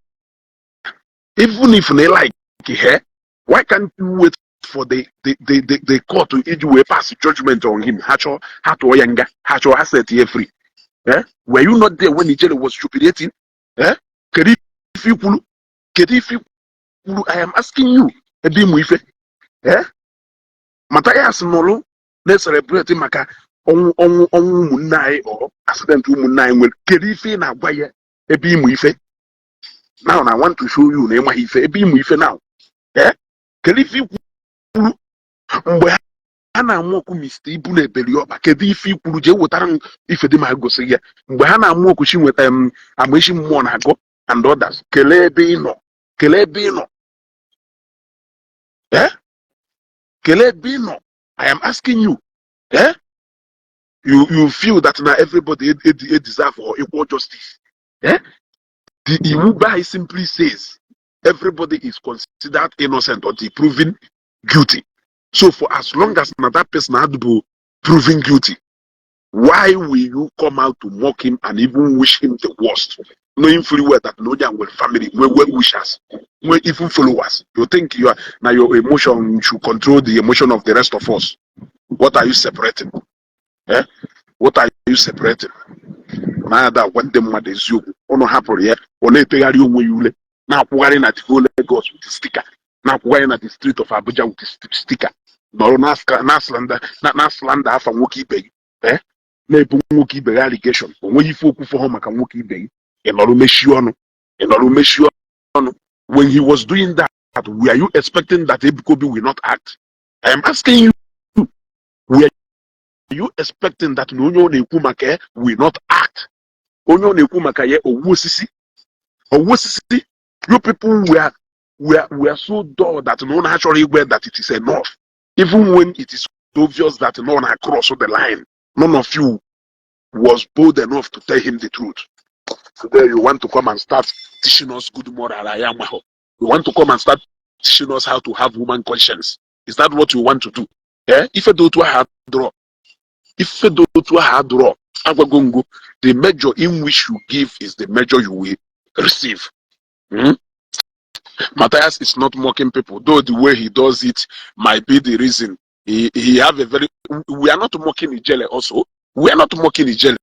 even if na ị like her, why can't you wait for the court iji wee pass judgment on him? Ha chọọ, ha tụọ ya nga. Ha chọọ, ha set ya free. Eh, were you not there when Ijele was jubilating? Eh, kedu ife ikwulu? Kedu ife ikwulu? I am asking you, ebe ịmụ ife. Eh, Matthias nọlụ na-celebrate maka ọnwụ, ọnwụ, ọnwụ ụmụnne anyị, ọ accident ụmụnne anyị nwere. Kedu ife ị na-agwa ya ebe ịmụ ife? Now I want to show you na ịmaghị ife ebe ịmụ ife now. Eh, kedu ife ikwuru mgbe ha na-amụ ọkụ Mr. Ibu na ebeli ọkpa? Kedu ife ikwuru? Jee wetara m ife dị ma gosi ya mgbe ha na-amụ ọkụ chi nweta m amaechi mmụọ na-agụ and others. Kelee ebe ị nọ, kelee ebe ị nọ. Eh, kelee ebe ị nọ. I am asking you. Eh, you feel that now everybody deserve for equal justice? Eh, the iwu by simply says everybody is considered innocent until proven guilty. So for as long as na that person had to proven guilty, why will you come out to mock him and even wish him the worst, knowing fully well that no one will, family well wishers, well, even followers? You think you are now, your emotion should control the emotion of the rest of us? What are you separating? Eh, what are you separating? Na-ada agwa ndị mmadụ eziokwu. Ụnụ hapụrụ ya, ọ na-etegharị onwe ya ule, na-akwụgharị na the whole Lagos with sticker, na-akwụgharị na the street of Abuja with sticker, nọrọ na slander afa nwoke ibe gị. Eh, na-ebu nwoke ibe gị allegation. O nweghị ife okwu fọhọ maka nwoke ibe gị. Ị nọrọ mechie ọnụ, ị nọrọ mechie ọnụ. When he was doing that, were you expecting that Ebuka Obi will not act? I am asking you, were you expecting that na onye ọ na-ekwu maka ya will not act? Onye ọ na-ekwu maka ya, owu osisi, owu osisi. You people were so dull that no one actually aware that it is enough, even when it is obvious that no one cross the line. None of you was bold enough to tell him the truth. Today you want to come and start teaching us good moral. I am, you want to come and start teaching us how to have human conscience? Is that what you want to do? Eh, ife dị otu ahụ adịrọ, ife dị otu ahụ adịrọ. Agwago ngo, the measure in which you give is the measure you will receive. Matthias is not mocking people, though the way he does it might be the reason. He have a very, we are not mocking Ijele also. We are not mocking Ijele.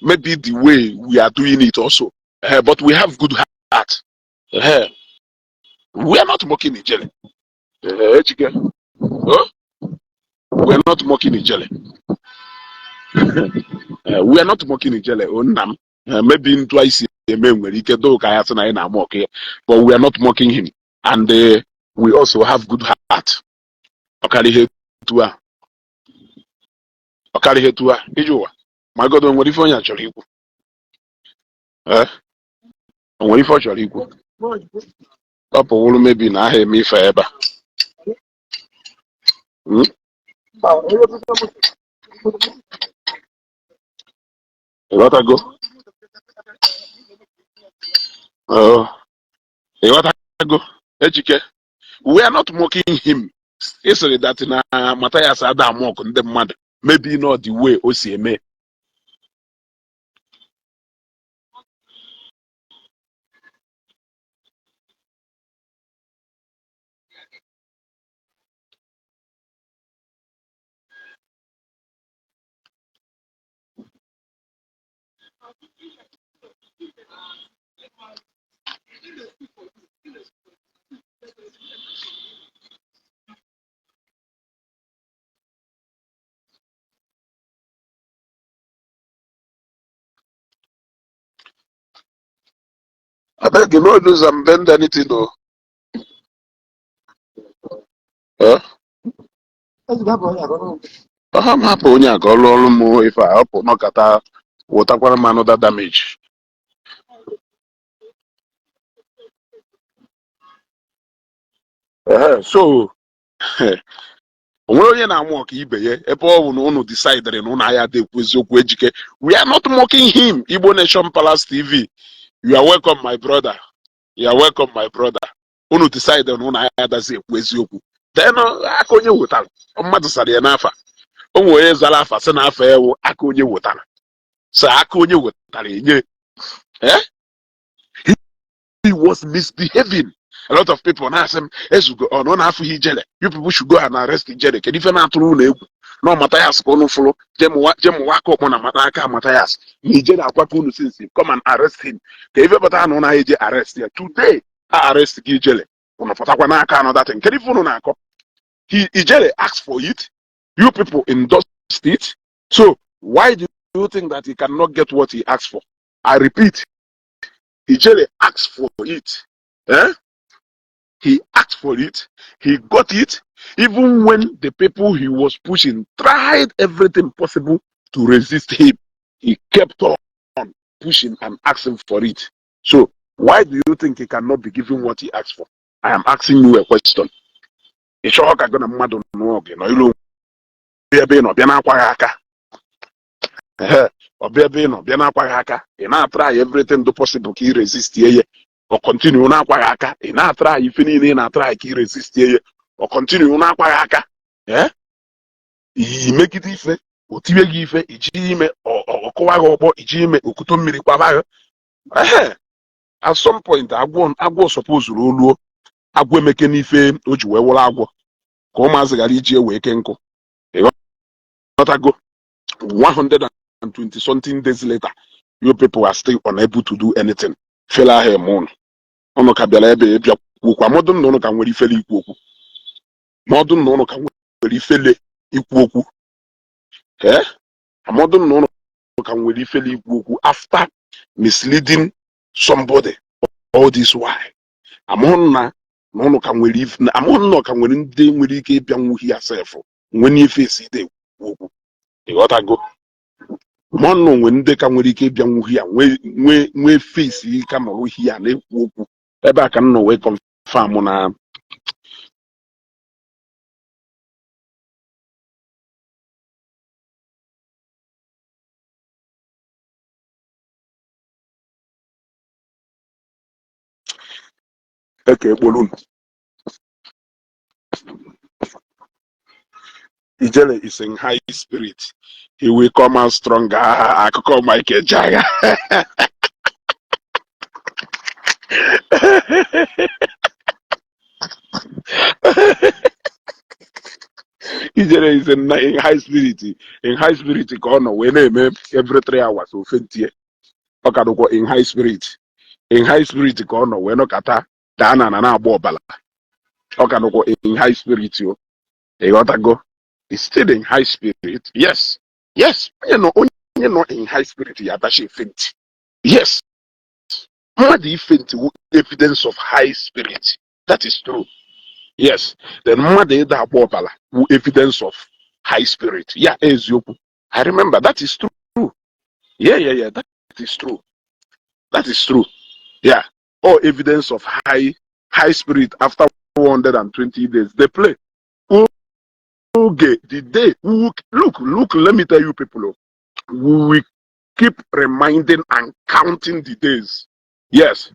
Maybe the way we are doing it also. But we have good heart. We are not mocking Ijele. Ejike. Huh? We are not mocking Ijele. We are not mocking Ijele. Oh, Nnam. Maybe ntụ anyị si eme nwere ike doo ka ya sị na anyị na-amock ya, but we are not mocking him, and we also have good heart. Ọkara ihe etu a, ọkara ihe etu a iji ụwa magodo. Nwere ife onye a chọrọ ikwu? Eh, o nwere ife ọ chọrọ ikwu? Ọ pụwụrụ mebi na aha eme ife ebe a. Hmm? Ịghọtago? Oh, ịghọtago, Ejike? We are not mocking him. Ị sịrị that na Matthias ada amock ndị mmadụ. Maybe not the way o si eme. Abeg, you no lose am bend anything o. Eh? Ọha m hapụ onye a ka ọ lụọ ọrụ m ife a ọ pụ nọkata wụtakwara m another damage. Ehe, so o nwere onye na-amụ ọka ibe ya ebe ọ bụ na unu decidere na unu agha adị ekwu eziokwu. Ejike, we are not mocking him. Igbo Nation Palace TV, you are welcome, my brother. You are welcome, my brother. Unu decide na unu agha adazi ekwu eziokwu, then aka onye wetara mmadụ sara ya n'afa. O nwere onye zara afa sị na afa ewu aka onye wetara sa aka onye wetara enye. Eh? He was misbehaving. A lot of people na-asị m ezugo ọ nọ na-afụghị Ijele. You people should go and arrest Ijele. Kedu ife na-atụrụ unu egwu na ọ Mathias ka unu fụrụ jemụwa aka ọkpọ na aka Mathias na Ijele akwaka unu since come and arrest him ka ife pụtara na unu eje arrest ya today. A arrest gị Ijele, unu pụtakwa n'aka another thing. Kedu ife unu na-akọ? He, Ijele, asked for it. You people endorsed it. So why do you think that he cannot get what he asked for? I repeat, Ijele asked for it. Eh? He asked for it. He got it. Even when the people he was pushing tried everything possible to resist him, he kept on pushing and asking for it. So why do you think he cannot be given what he asked for? I am asking you a question. Ị chọọ ka gị na mmadụ nụọ gị nọ ilu ebe ị nọ bịa na-akwa gị aka. Ehe, ọ bịa ebe ị nọ bịa na-akwa gị aka, ị na-atry everything do possible ka ị resist ye, ọ continue na-akwa gị aka. Ị na-atry ife niile ị na-atry ka ị resist ye, ọ continue na-akwa gị aka. Ee, imegide ife o tiwe gị ife iji ime ọ kụwa gị ọkpọ iji ime okuto mmiri kwaba gị. Ehe, at some point agwọ agwọ supposed oluo agwọ emeke n'ife o ji wee wụrụ agwọ ka ụmụazị ghara iji ewe eke nkụ. Ịghọtago? 120 something days later, you people are still unable to do anything. Fela ahụ eme ụnụ ụnụ ka bịara ebe ịbịa kwuo okwu. Amọdụ na ụnụ ka nwere ifele ikwu okwu, ma ọdụ na ụnụ ka nwere ifele ikwu okwu. Ee, amọdụ na ụnụ ka nwere ifele ikwu okwu after misleading somebody all this while. Amụhụ na na ụnụ ka nwere ife, amụhụ na ọ ka nwere ndị nwere ike ịbịa nwuhi ya sef nwe n'ife esi ide ekwu okwu. Ịghọtago? Ma nọ nwere ndị ka nwere ike ịbịa nwuhi ya nwee nwee nwee face ka nọrọ hi ya na-ekwu okwu ebe a ka m nọ wee confirm na eke ekpolu unu. Ijele is in high spirit. He will come out stronger. Akụkọ Michael Jaga. Ijele is in high spirit. In high spirit ka ọ nọ wee na-eme every 3 hours ofe ntie. Ọ ka dịkwa in high spirit. In high spirit ka ọ nọ wee nọkata daa na na-agba ọbala. Ọ ka nọkwa in high spirit o. Ịghọtago? Is still in high spirit. Yes. Onye nọ in high spirit ya adachi faint. Yes. Mmadụ ifaint wu evidence of high spirit. That is true. Yes. Then mmadụ ịda agba ọbala wu evidence of high spirit. Yeah, eziokwu. I remember that is true. Yeah, that is true. That is true. Yeah. Or evidence of high spirit after 120 days. They play. Okay, the day we will, look, look, let me tell you people, oh, we will keep reminding and counting the days. Yes.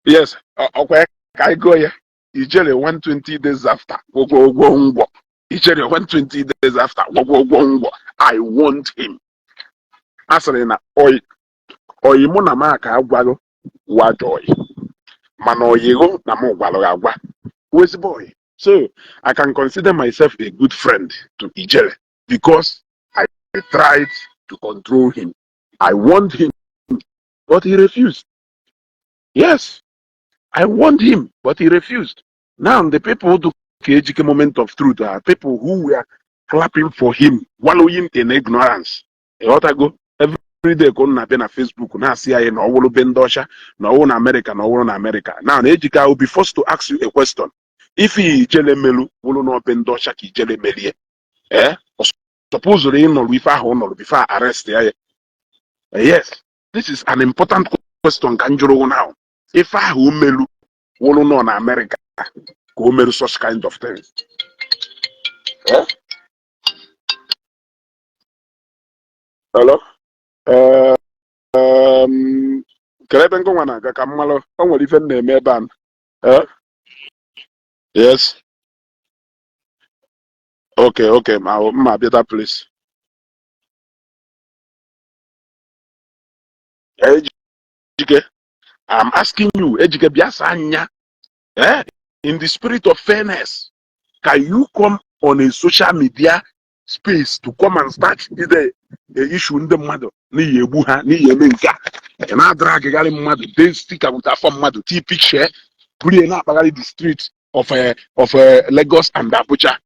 Okay, I go here. Ijele 120 days after. Gwogwo ngwo. Ijele 120 days after. Gwogwo ngwo. I want him. Asịrị na oyi oyi mụ na m aka agwago wajọ oyi mana oyigo na m gwara ya agwa wụ ezigbo oyi. So I can consider myself a good friend to Ijele because I tried to control him. I warned him, but he refused. Yes. I warned him, but he refused. Now the people who do Ejike moment of truth are people who were clapping for him, wallowing in ignorance. Ịghọtago? Every day ka unu na-abịa na Facebook na-asị anyị na ọwụrụ be ndị ọcha na ọwụrụ na America na ọwụrụ na America. Now na Ejike, I will be forced to ask you a question. If ijele melu wụrụ na ọbe ndị ọcha ka ijele melie, eh? Suppose ị nọrọ ife ahụ ọ nọrọ before arrest ya ya. Yes, this is an important question ka m jụrụ now. Ife ahụ o melu wụrụ nọ na America ka o meru such kind of thing. Eh? Hello? Kedu ebe ngụnwa na-aga ka m malụ o nwere ife m na-eme ebe a? Eh? Yes. Okay, ma mma abịa that place. Ejike, I'm asking you, Ejike, bịa saa anya. Eh? In the spirit of fairness, can you come on a social media space to come and start the issue ndị mmadụ n'ihi egbu ha n'ihi eme nke a ị na-adara agịgharị mmadụ dee sticker with afọ mmadụ tii picture burie na-akpagharị the street of Lagos and Abuja,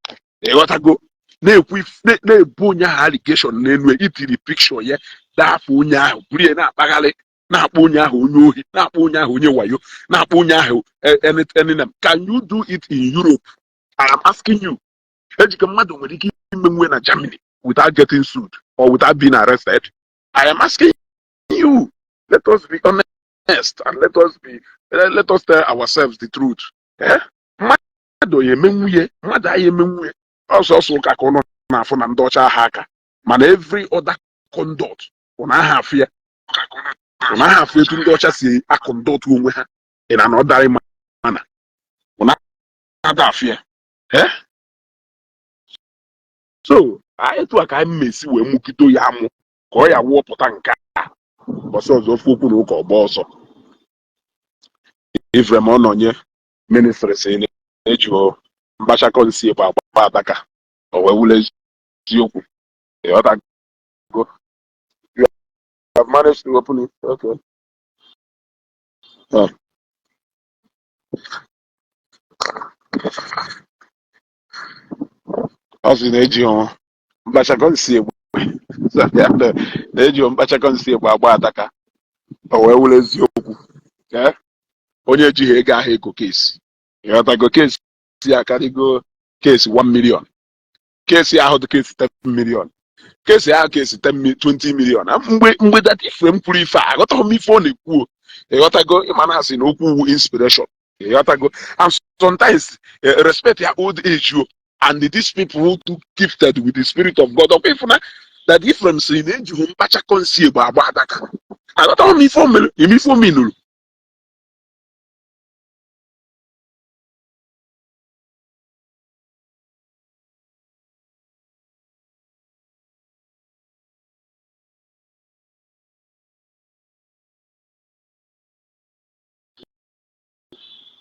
ịghọtago, na-ekwu na-ebu onye ahụ allegation n'elu itiri picture ya daafọ onye ahụ burie na-akpagharị na-akpọ onye ahụ onye ohi, na-akpọ onye ahụ onye wayo, na-akpọ onye ahụ any name. Can you do it in Europe? I am asking you. Ejike, mmadụ nwere ike ime nwe na Germany without getting sued or without being arrested? I am asking you. Let us be honest and let us tell ourselves the truth. Eh? Mmadụ ya eme nwunye, mmadụ agha eme nwunye ọsọsọ ụka ka ụnụ na-afụ na ndị ọcha aha aka, mana every other conduct ụnụ aha afụ ya, ụnụ aha afụ etu ndị ọcha si a-conduct onwe ha ị na ọdarị mana ụnụ ada afụ ya. Eh? So etu a ka anyị mesi wee mụkido ya amụ ka ọ ya wụọpụta nke a ọsọ ọzọ ofu okwu na ụka ọgba ọsọ. Ifrem Ọnọnye ministry si na eji mkpachakọ nsi egbe agba adaka o wee wụlụ eziokwu, ịghọtago? You have managed to open it. Okay. Ah. Ọ sị na eji mkpachakọ nsi egbe na-eji mkpachakọ nsi egbe agba adaka o wee wụlụ eziokwu. Eh? Onye ejighị ego ahụ ego kesi, ịghọtago, kesi akarịgo kesi 1 million, kesi ahụ dị kesi 10 million, kesi ahụ kesi 10 20 million. Mgbe that Ifrem kwuru ife a, aghọtaghị m ife ọ na-ekwu o. Ịghọtago, ịma na asị na okwu wu inspiration, ịghọtago, and sometimes respect your old age o, and these people who too gifted with the spirit of God. Ọkwa ịfụna that Ifrem sị na ejighị mkpachakọ nsi egbe agba adaka, aghọtaghị m ife o mere ime ife o minuru.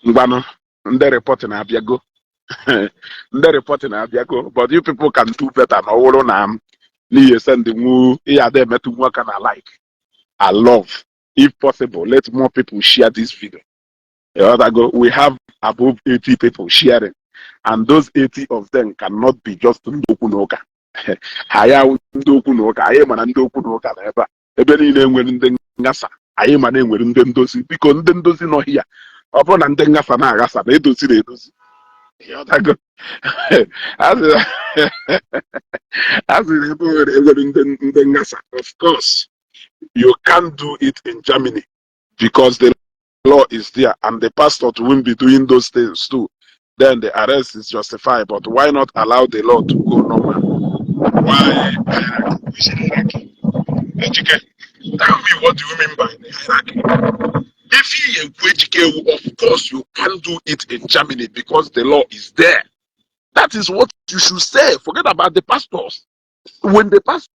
Ngwanụ, ndị report na-abịago, ndị report na-abịago, but you people can do better na ọ bụrụ na m n'ihi send nwu ihe ada emetụ nwu aka na like and love. If possible, let more people share this video. Ịghọtago? We have above 80 people sharing, and those 80 of them cannot be just ndị okwu na ụka ha ya wụ ndị okwu na ụka. Anyị mana ndị okwu na ụka na ebe a ebe niile enwere ndị nghasa, anyị ma na enwere ndị ndozi. Biko, ndị ndozi nọ hia, ọ bụrụ na ndị nghasa na-aghasa na edoziri edozi, ịghọtago, a sị na ebe enwere ndị nghasa. Of course you can't do it in Germany because the law is there and the pastor won't be doing those things too. Then the arrest is justified, but why not allow the law to go normal? Why hierarchy? Which hierarchy? Ejike, tell me, what do you mean by the hierarchy? If you Ejike, of course you can't do it in Germany because the law is there. That is what you should say. Forget about the pastors. When the pastors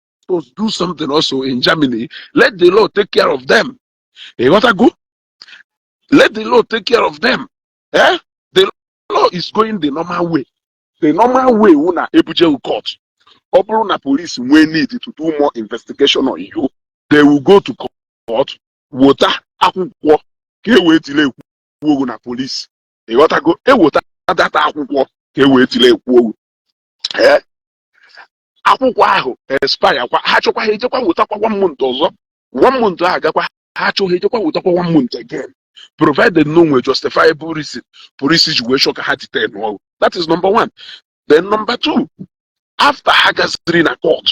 do something also in Germany, let the law take care of them. You got to go? Let the law take care of them. Eh? The law is going the normal way. The normal way una ebuje court. Ọ bụrụ na police nwee need to do more investigation on you, they will go to court, wota akwụkwọ ka e wee tile ekwu. Ogwu na polisi, ịghọtago? Eweta data akwụkwọ ka e wee delay kwuo ogwu. Ee, akwụkwọ ahụ expire kwa, ha chọkwa ha ejekwa wetakwa one month ọzọ. One month ahụ agakwa, ha chọghị ejekwa wetakwa one month again, provided no nwere justifiable reason police ji wee chọ ka ha detain ọgụ. That is number one. Then number two, after ha gaziri na court,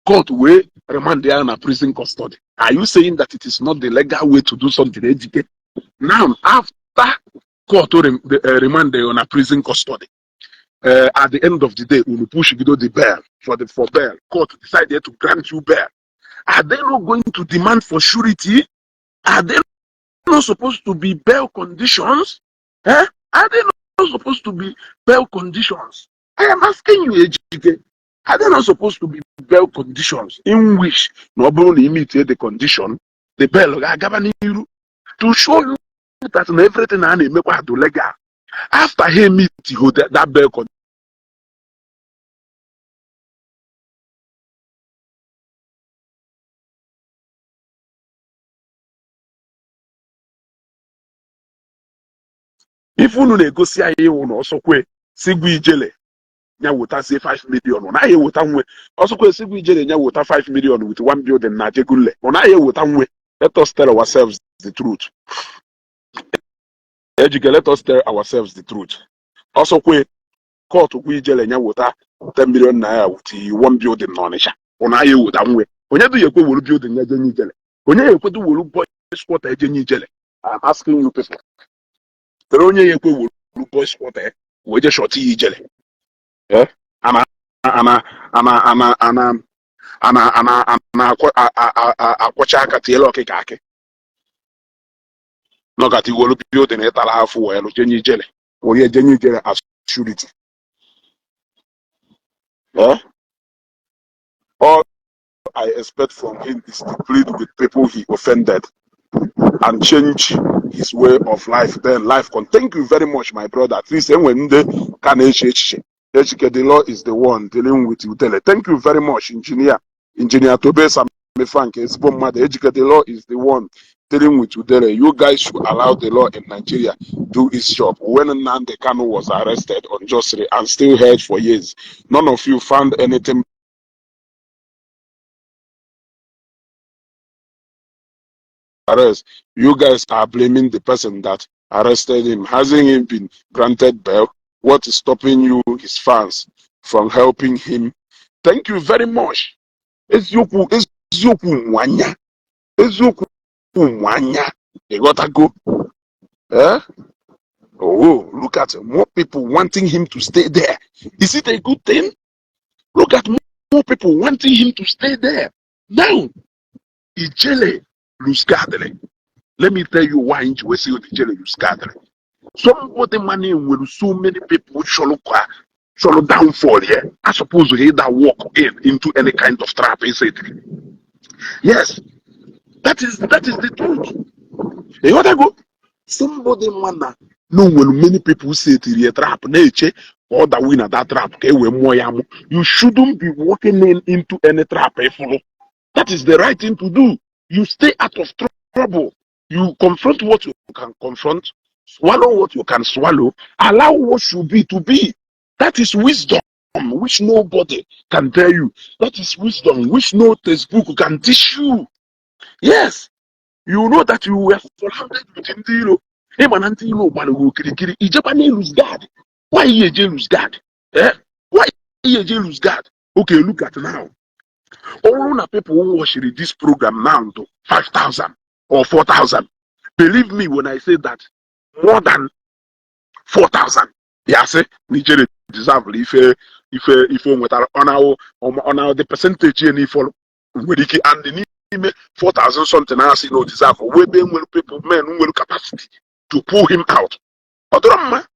court wee remand ya na prison custody. Are you saying that it is not the legal way to do something, Ejike? Now, after court remand ya na prison custody, at the end of the day, unu push gido the bail for bail, court decided to grant you bail. Are they not going to demand for surety? Are they not supposed to be bail conditions? Eh? Are they not supposed to be bail conditions? I am asking you, Ejike. Are they not supposed to be bail conditions in which na ọ bụrụ na ị meet the condition, the bail ga-agaba n'iru, to show you that na everything a na-emekwa do legal after he meet that bail condition? Ife unu na-egosi anyị iwu na ọsọkwe sigwu Ijele ya wetazie 5 million, ọ naghị eweta nwe. Ọsọkwe sigwu Ijele ya weta 5 million with one building na Ajegunle, ọ naghị eweta nwe. Let us tell ourselves the truth, Ejike. Let us tell ourselves the truth. Ọsọkwe court gwa Ijele ya weta 10 million naira with one building na Ọnịsha, ọ naghị eweta nwe. Onye dị ya ekwe were building ya jenye Ijele? Onye ya ekwedu were boys quarter ejenye Ijele? I'm asking you people. Tere onye ya ekwe were boys quarter wee je shọta ya Ijele? Eh? Ana ana ana ana ana ana ana ana akwọcha aka tiela ọkịka akị nọkata iwelu building ịtara afụ wee lụ jenye Ijele, were jenye Ijele as surety. Eh? All I expect from him is to plead with people he offended and change his way of life. Then life can. Thank you very much, my brother. At least enwe ndị ka na-eche echiche. Ejike, the law is the one dealing with Udele. Thank you very much, engineer. Engineer Tobe Sami Frank, ezigbo mmadụ. Ejike, the law is the one dealing with Udele. You guys should allow the law in Nigeria do its job. When Nnamdi Kanu was arrested unjustly and still held for years, none of you found anything arrest. You guys are blaming the person that arrested him. Hasn't he been granted bail? What is stopping you, his fans, from helping him? Thank you very much. Eziokwu, eziokwu nwanya. Eziokwu nwanya. Ịghọtago? Eh? Oh, look at more people wanting him to stay there. Is it a good thing? Look at more people wanting him to stay there. Now, Ijele lose guard. Let me tell you why nji wee sị Ijele lose guard. Somebody money nwere so many people chọrọ ka chọrọ downfall here. I suppose he that walk in into any kind of trap inside. Yes, that is the truth. Ịghọtago? Somebody mana no nwere many people say tiri a trap na-eche ka ọ dawi na that trap ka e wee mụọ ya mụ. You shouldn't be walking in into any trap ịfụrụ. That is the right thing to do. You stay out of trouble. You confront what you can confront, swallow what you can swallow, allow what should be to be. That is wisdom which nobody can tell you. That is wisdom which no textbook can teach you. Yes, you know that you were surrounded with ndị iro. Ịma na ndị iro gbara gị okirikiri, ijekwa na lose guard. Why you eje lose guard? Eh? Why you eje lose guard? Okay, look at now. Ọ bụrụ na people who watching this program now to 5,000 or 4,000, believe me when I say that more than 4,000 ya sị Nigeria deserve ife ife ife o nwetara. Ọ na-awụ ọ na the percentage ya n'ifọlụ nwere ike and n'ime 4,000 something asị na o deserve wee ebe nwere people men nwere capacity to pull him out. Ọ dọrọ mma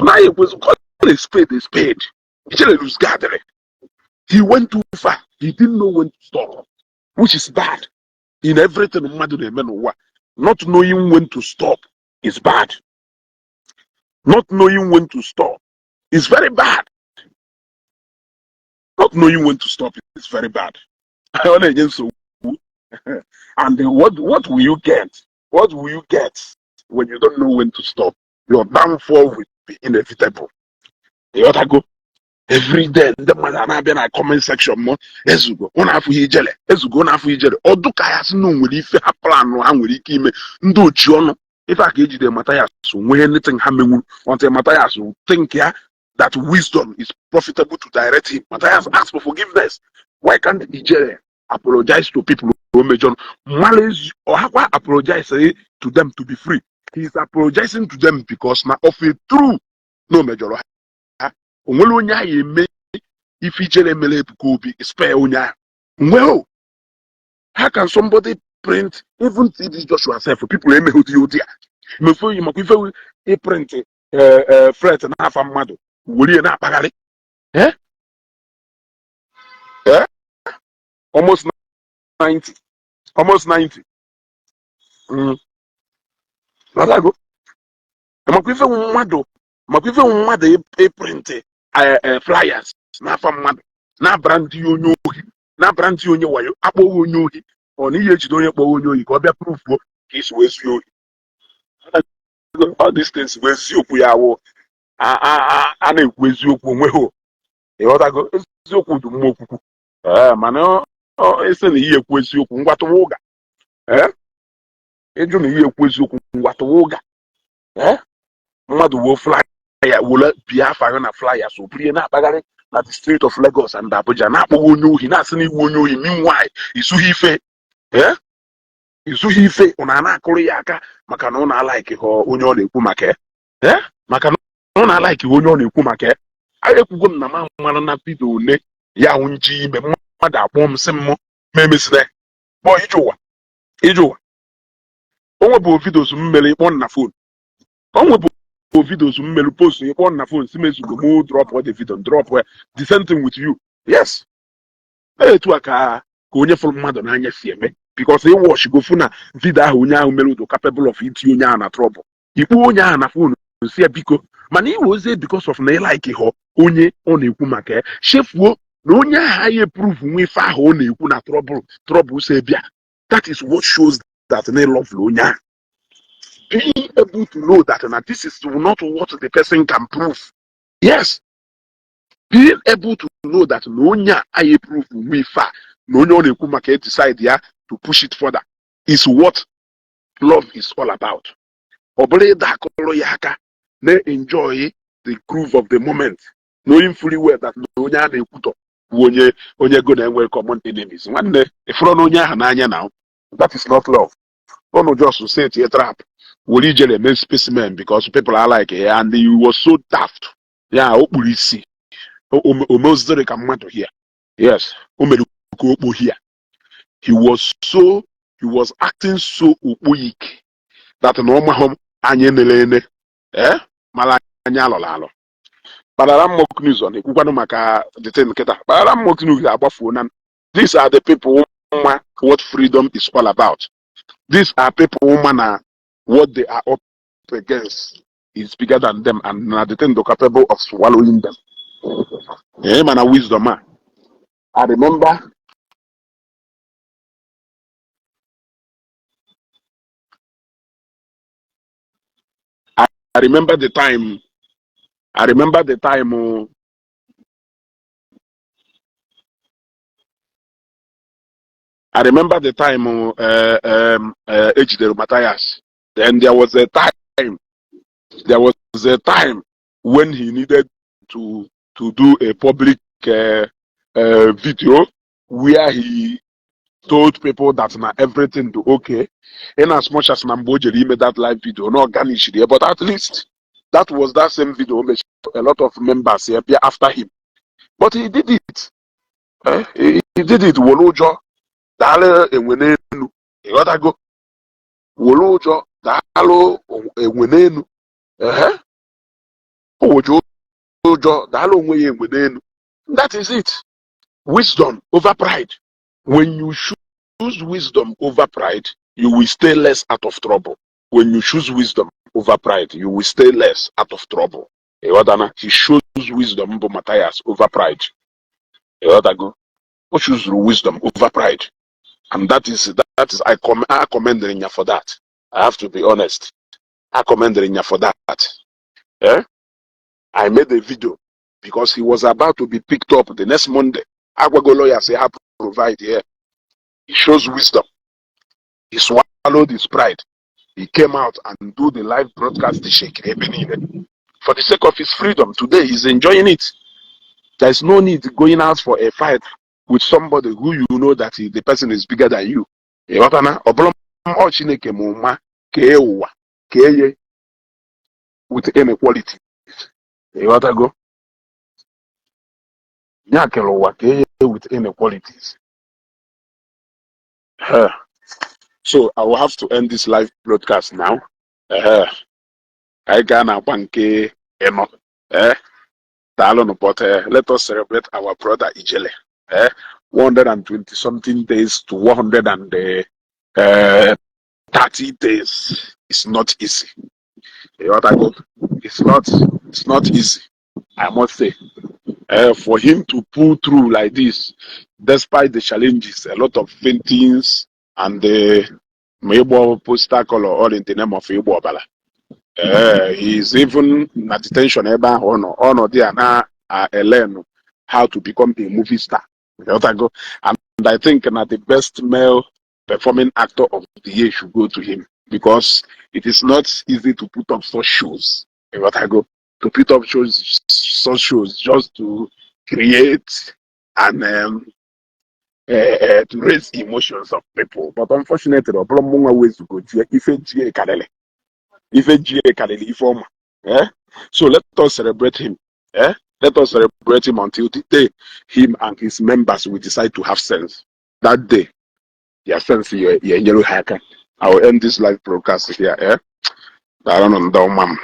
na ya ekwezi call a spade a spade. Ijele lose guard. He went too far. He didn't know when to stop, which is bad. In everything mmadụ na-eme n'ụwa, not knowing when to stop is bad. Not knowing when to stop is very bad. Not knowing when to stop is very bad. Ọ na-enye nsogbu. And then what will you get? What will you get? When you don't know when to stop, your downfall will be inevitable. Ịghọtago? Every day ndị mmadụ a na-abịa na comment section mụ, "Ezugo, ụnụ afụghị Ijele. Ezugo, ụnụ afụghị Ijele." Ọdụ ka ya sị na o nwere ife ha plan ha nwere ike ime. Ndị ochi ọnụ ife a ka ejide Mathias nwee anything ha menwuru until Mathias think ya that wisdom is profitable to direct him. Mathias ask for forgiveness. Why can't Ijele apologize to people who mejọrọ mmalụ ezi ọhakwa apologize to them to be free? He is apologizing to them because na of a true na o mejọrọ ha. O nwere onye ahụ eme ife Ijele mere Ebuka Obi, spare onye ahụ well. How can somebody print, even TD Joshua sef, people emeghe ụdị ụdị a mefe oyi makwa ife ịprint threat n'afa mmadụ were ya na-akpagharị, eh? Eh? Almost 90, almost 90. Natago? Makwa ife mmadụ, makwa ife mmadụ ịprint flyers n'afa mmadụ na-abara ndị onye ohi, na-abara ndị onye wayo, akpọghị onye ohi. Ọ na ihe ejide onye kpọghị onye ohi ka ọ bịa prufuo ka esi wee zuo ohi. All these things bụ eziokwu ya wụ a na-ekwu eziokwu onweghị. Ịghọtago? Eziokwu dị mma okwukwu. Ee, mana esi na ihe ekwu eziokwu, ngwa tụwa ụga. Ee, ịjụ na ihe ekwu eziokwu, ngwa tụwa ụga. Ee, mmadụ wuo flyer, were bịa afa gị na flyer, so buru ihe na-akpagharị na the street of Lagos and Abuja, na-akpọghị onye ohi, na-asị na iwu onye ohi. Meanwhile, isughị ife. Ee, isughị ife. Ọ na-akụrụ ya aka maka na ọ na-alike ha onye ọ na-ekwu maka ya. Ee, maka na ọ na-alike onye ọ na-ekwu maka ya. A ekwugo m na ma mara na video one ya hụ nji ime mmadụ akpọ m sị m ma emesina kpọọ ije ụwa, ije ụwa. O nwebụ videos m mere ịkpọ na phone. O nwebụ videos m mere post, ịkpọ na phone si mezugo mụ drop the video, drop ya. The same thing with you. Yes, etu a ka onye fụrụ mmadụ n'anya si eme, because ịwatch go fụ na video ahụ onye ahụ mere udo capable of itinye onye ahụ na trouble, ikpu onye ahụ na phone si ya biko. Mana iwe ozie because of na ịlike họ onye ọ na-ekwu maka ya, chefuo na onye ahụ anyị prove nwa ife ahụ ọ na-ekwu na trouble si bịa. That is what shows that na love onye ahụ, being able to know that na this is not what the person can prove. Yes, being able to know that na onye a anyị prove nwa ife a na onye ọ na-ekwu maka ya decide ya to push it further is what love is all about. Ọ bụrụ ịda akụrụ ya aka na-enjoy the groove of the moment, knowing fully well that na onye a na-ekwutọ bụ onye go na-enwe common enemies. Nwanne, ịfụrụ na onye ahụ n'anya na that is not love. Unu just set a trap were Ijele eme specimen because people are like ya, and he was so daft. Ya o kpuru isi, o meziri ka mmadụ here. Yes, o mere ka okpo here. He was acting so okpoyik that na ọ mahụ anyị nere ene, eh, mara anya alọrọ alọ. Kparara Mock News ọ na-ekwukwanụ maka the thing nkịta. Kparara Mock News agbafuo na these are the people ma what freedom is all about. These are people ma na what they are up against is bigger than them and na the thing they capable of swallowing them. Eh, mana wisdom a, I remember the time, I remember the time I remember the time ejidere Matthias. Then there was a time when he needed to do a public video where he told people that na everything do okay, in as much as na mgbe o jere ime that live video no garnish there, but at least that was that same video made a lot of members here bịa after him. But he did it, eh? He did it were ụjọ daalụ enwe n'elu. Ịghọtago? Were ụjọ daalụ enwe n'elu. Ehe, o weje ụjọ daalụ onwe ya enwe n'elu. That is it, wisdom over pride. When you choose wisdom over pride, you will stay less out of trouble. When you choose wisdom over pride, you will stay less out of trouble. Ịghọtana? He chose wisdom bụ Matthias over pride. Ịghọtago? O choose wisdom over pride, and that is I commend ya for that. I have to be honest. I commended ya for that. Eh? I made a video because he was about to be picked up the next Monday. Agwago lawyer say ha provide here. He shows wisdom. He swallowed his pride. He came out and do the live broadcast, the shake ebe niile, for the sake of his freedom. Today he's enjoying it. There's no need going out for a fight with somebody who you know that the person is bigger than you. Ịghọtana? Ọ bụrụ ọ Chineke ma ụma kee ụwa kee ye with inequality. Ịghọtago? Ya kere ụwa kee ye with inequalities. Huh. So I will have to end this live broadcast now. Anyị gaa na-agba nke ịnọ. Eh? Daalụnụ, but let us celebrate our brother Ijele. Eh? 120 something days to 130 days is not easy. Ịghọtago? It's not easy, I must say. For him to pull through like this, despite the challenges, a lot of faintings and the Igbo poster color all in the name of Igbo Obala. He is even na detention ebe ahụ ọ nọ ọ nọ there na learn how to become a movie star. Ịghọtago? And I think that the best male performing actor of the year should go to him because it is not easy to put up such shows. Ịghọtago? To put up shows, such shows just to create and to raise emotions of people. But unfortunately, ọ bụrụ mụnwa wezugo jie ife jie karịrị ife jie karịrị ife ọma. Eh? So let us celebrate him. Eh? Let us celebrate him until the day him and his members will decide to have sense. That day, their sense ya enyere ha aka. I will end this live broadcast here. Eh? Daalụnụ ndị ọma m.